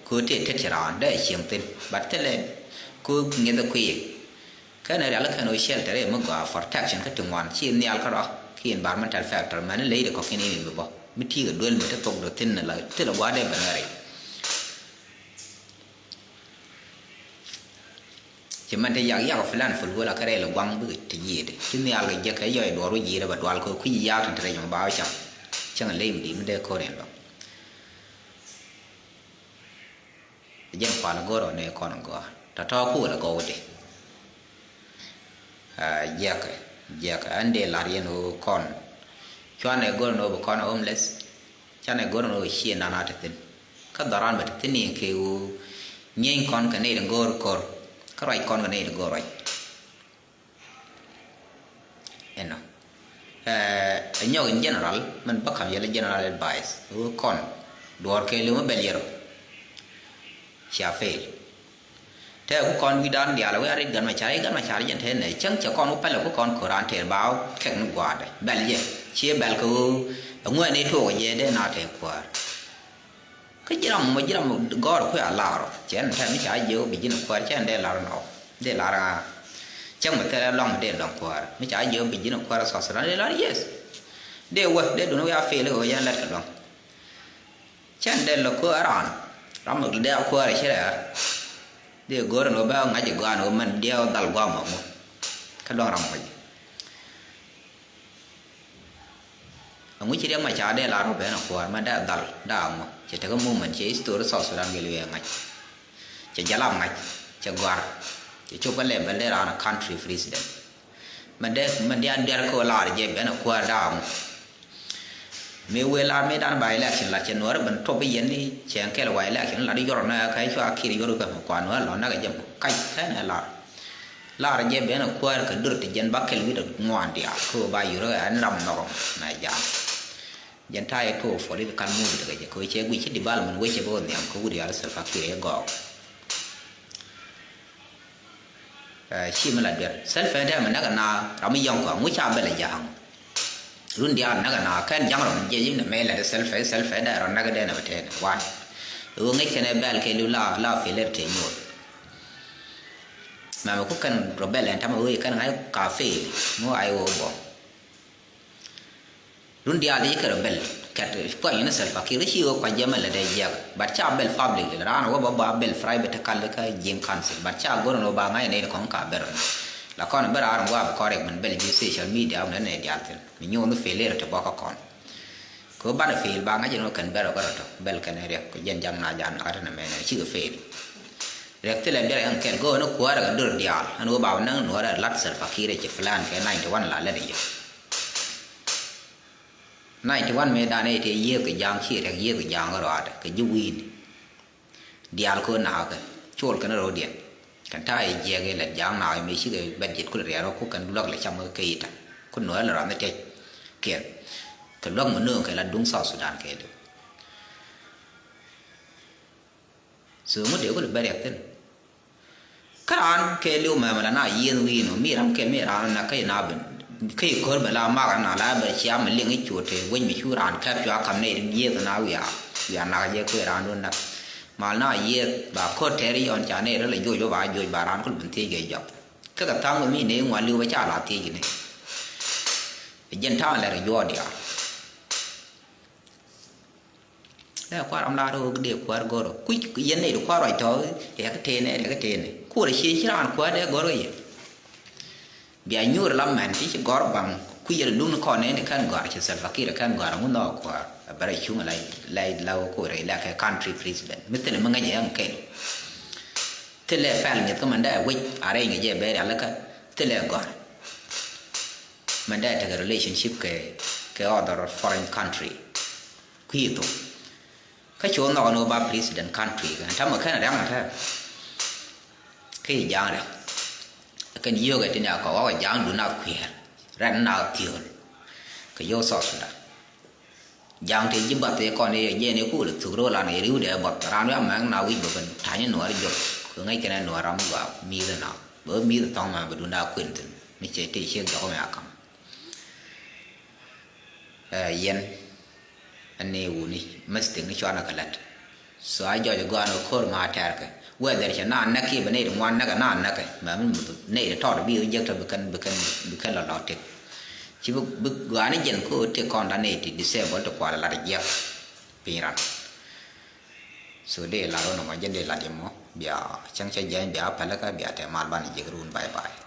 Ko̱ tëë tet ci raan dee cieŋ thin but thilɛ ko̱ ŋi̱eth kui̱. Kɛn rial kɛn ɣöö shelter ëë mi gɔaa protection kä ti ŋuan ci nhial kärɔa ki environmental factor mɛn ley ti kɔ̱kiɛn in bi bä mi ti̱i̱ kɛ duel mi ti thok dɔ thi̱n ni la thilɛ gua̱a̱r dee ben ɣɛr i̱. Ci mɛn ti yak yak plan ful wala kɛ rɛl gua̱ŋ bikɛ ti yiëëdi ci nhial kɛ jek kɛ yɔc duɔr wä ji̱i̱rɛ bɛ dual kɛ kui̱ yak tin ti rɛc mɛ ba wä cam. Cäŋ ley mi di mi dee ko̱r in bä. Jɛn kual go̱r ɔ nɛ kɔn gɔaa tɔ̱tɔ̱ kuul a gɔw di. Jiɛkɛ jiɛkɛ ɛn dee la̱r yɛn ɣöö kɔn cuanɛ go̱r ni ɣöö bi kɔn homeless. Canɛ go̱r ni ɣöö cie nana ti thi̱n kä dhɔran bɛ ti thi̱n in kɛ ɣöö nyieeny kɔn kɛ nɛy ti go̱r ko̱r kä ruac kɔn kɛ nɛy ti go̱r ruac. Inɔ ɛ nyɔk in general mɛn bä kam yɛl general advice ɣöö kɔn duɔ̱ɔ̱r kɛɛliw mi bɛl yɛr ɔ. Cia fail. Tɛ ku kɔn wi̱dan diaal wee a rit Gat Macar, i̱ Gat Macar jɛn te nɛ cäŋ cɛ kɔn ku pɛlɛ ku kɔn ko̱ran tëër ba wä kɛk ni gua̱a̱dɛ. Bɛl jɛ, ciɛ bɛl kɛ ɣöö ɛŋu ɛn i̱ tuɔɔk jɛ dee na te kuäär. Kä ji̱ ram mɔ, ji̱ ram gɔ̱r kuɛ a lar ɔ. Cɛ ɛn tɛ mi ca jiök bi ji̱n kuäär, cɛ ɛn dee lar nɔ. Dee lar a cäŋ mi thilɛ lɔŋ mi dee lɔŋ kuäär. Mi ca jiök bi ji̱n kuäär South Sudan, dee lar, yes. Dee wä, dee dun wä a feel kɛ ɣöö yɛn lät kɛ lɔŋ. Cɛn dee lɔ köör raan, ram mi dee a kuäär ci rɛɛr. Dee go̱r ni wä bɛ ŋa̱c i̱ gɔaa ni wä mɛn diɛw dhal guam ɔŋu. Kä luaŋ ram ŋuc. Ɛŋu ci Riɛk Macar dee lar wä ben a kuäär mɛn dee dhal dee a ŋu. Cɛ tekɛ movement, cɛ history South Sudan gel wiɛ ŋa̱c. Cɛ jalap ŋa̱c, cɛ gɔ̱a̱r. Cɛ cop kä level dee raan a country president. Mɛn dee, mɛn dee a diɛr kä wä lar jɛ ben a kuäär dee a ŋu. Mëë wëë lar mëë dan ba election la cɛ Nuäär ben top i̱ yɛn ni cɛ ɛn kɛl wa election la di yɔrɔ na ka cua Kiir yɔrɔ kɛ mɛ kua Nuäär lɔ na kɛ jɛ mɔ kac kɛn ɛ lar. Lar jɛ ben a kuäär kɛ dur ti jɛn ba kɛl wi̱i̱ dɛ ŋuan diaal kɛ wä ba yɔrɔ ɛn ram nɔrɔ na jam. Jɛn ta̱a̱ yɛ tuɔɔk political move ti kɛ jɛ kɛ wä cɛ guic ci development wecɛ bä wä nhiam kɛ wut yal Salva Kiir ɛ gɔɔk. Ɛ, ci mi la duer. Self ɛ dɛ mi näk ɛ na ram mi yɔŋ kɔ ŋu ca bɛl ɛ ja̱a̱ŋ. Run diaal näk ɛ na kɛn ja̱ŋ rɔ mi jiɛc in mɛ lɛ dɛ self ɛ, self ɛ dɛ rɔ näk ɛ dɛ nɛ bɛ tɛn. Why? Ɛ wä ŋäc kɛn ɛ bɛl kɛ liw la, la failure tɛ nyuɔth. Mɛ mɛ ku kɛn rɔ bɛl ɛn tamɛ wee kɛn ŋa̱c ka fail. Ŋu ay wä bɔ. Run diaal i̱ kɛ rɔ bɛl kɛt puany ni Salva Kiir kä ci ɣöö kuac jɛ mɛ lɛ dee jiɛk. But ca bɛl public lɛ raan wä bä ba bɛl private kal kä ji̱n council. But ca go̱r ni wä ba ŋa̱c ni kɔŋ ka bɛr. La kɔn bɛr raan wä bi kɔrek min bɛl ji̱ social media wä ni diaal thin. Mi nyuɔn ni failure ti bɔkä kɔn. Kɛ wä banɛ fail ba ŋa̱c ni wä kɛn bɛr wä rɔ tɔ bɛl kɛn riɛk kɛ jɛn jaŋ na jaŋ na kä tɛn mɛn cikɛ fail. Riɛk thilɛ bɛr ɛn kɛn go̱r ni kuäärɛ kɛ dur diaal ɛn wä ba näŋ nuɔrɛ lat Salva Kiir ci plan kɛ ninety one la lɛt yɛ. Ninety one mëë dan ëë tëë yiëëth kɛ ja̱a̱ŋ ci rɛk yiëëth kɛ ja̱a̱ŋ kɛ rɔaadɛ kɛ ji̱ wi̱i̱ni. Diaal kɛ ɣöö naakɛ col kɛn ro̱o̱diɛn kɛn ta̱a̱ i̱ jiɛk i̱ lät ja̱a̱ŋ naakɛ mëë cikɛ bɛt ji̱t kulɛ riɛl rɔ ku kɛn luäk lɛ cam kɛ i̱ ta̱ŋ ku nuɔ̱ɔ̱r lɛ rɔaadɛ tiɛc kiɛn kɛ luäk mi nööŋ kɛ la duŋ South Sudan kɛ li̱w. So ŋut dee kulɛ bɛ riɛk thi̱n. Kä raan kɛ li̱w mɛmɛ la na yiëëth wi̱i̱n ɔ mi ram kɛ mi raan na kä na ben kä i̱ ko̱r bɛ la mak na la bɛ cia mi liŋ i̱ cuɔt te wec mi cu raan kɛp cua kam nɛy yiëëth na wiaa wiaa nak jɛ kui̱ raan dun nak. Mal na yiëëth ba ko̱r tɛɛr i̱ yɔn ca nɛy rɛ la joc wä ba joc ba raan kul ben thiec kɛ jɔk. Kä kɛ tha̱a̱ŋ mi nɛy ŋuan li̱w bɛ ca la thiec ni. Jɛn ta̱a̱ŋ lɛr juɔɔk diaal. Lɛ kua̱r ram la rɔ dee kua̱r goro kui̱c yɛn nɛy di kua̱r ruac tɔ. Riɛk tënɛ riɛk tënɛ kuɔrɛ cie ci raan kua̱r dee goro yɛ. Bia nyuur la mɛn ti ci gɔr baŋ kui̱ yɛn lun kɔn nɛy di kɛn gɔr ci Salva Kiir kɛn gɔr ŋun dhɔ kua̱r. A bɛrɛ cuŋ la la la kuɔrɛ la kɛ country president mi thilɛ mi ŋäc yɛ ŋ kɛl. Thilɛ pɛl ŋi̱th kä mɛn dee wec a rɛy ŋi̱c yɛ bɛɛr yalä kä thilɛ gɔr. Mɛn dee tekɛ relationship kɛ kɛ other foreign country. Kui̱ thok kä cu nhɔk ni wä ba president country kɛn tamɛ kɛn riaŋ tä. Kä i̱ ja̱a̱ŋ rɛk kɛn yio̱o̱kɛ ti ni a kɔk wakɛ ja̱a̱ŋ dun a kui̱ɛr rɛn na thiöl. Kɛ yio̱o̱k South Sudan ja̱a̱ŋ ti ji̱ bath i̱ kɔn i̱ jɛn i̱ kuul thuk ro̱o̱ lan i̱ ri̱w dee bath raan wi̱i̱ amɛŋ na wi̱c bä ben ta̱ny i̱ nuɔɔr jɔk kɛ ŋäc kɛn i̱ nuɔɔr ram gɔaa mi̱i̱th i̱ na bä mi̱i̱th i̱ thɔ̱ŋ mɛ bɛ dun a kuën thi̱n mi cɛ ti ciek jɔk mɛ a ka̱m. Ɛ yɛn ɛn ni wuni mistake ni cuanɛ kɛ lät. So a jɔc gɔaa ni ko̱r ma tɛrkɛ whether cɛ na näk ki bɛ nɛy ti ŋuan näkɛ na näkɛ mɛ mi muth nɛy ti tɔt bi jek tɔ bi kɛn bi kɛn bi kɛn lɔ lɔ tëk. Ci bi bi gɔaa ni jɛn ko̱r tëk kɔn la nɛy ti disable ti kual lat jiɛk piny ran. So dee lat wä nɔmɔ jɛn dee lat yɛ mɔ bia cäŋ cɛ jiɛny bia pɛlɛ kä bia tɛ mal ban jek run bye bye.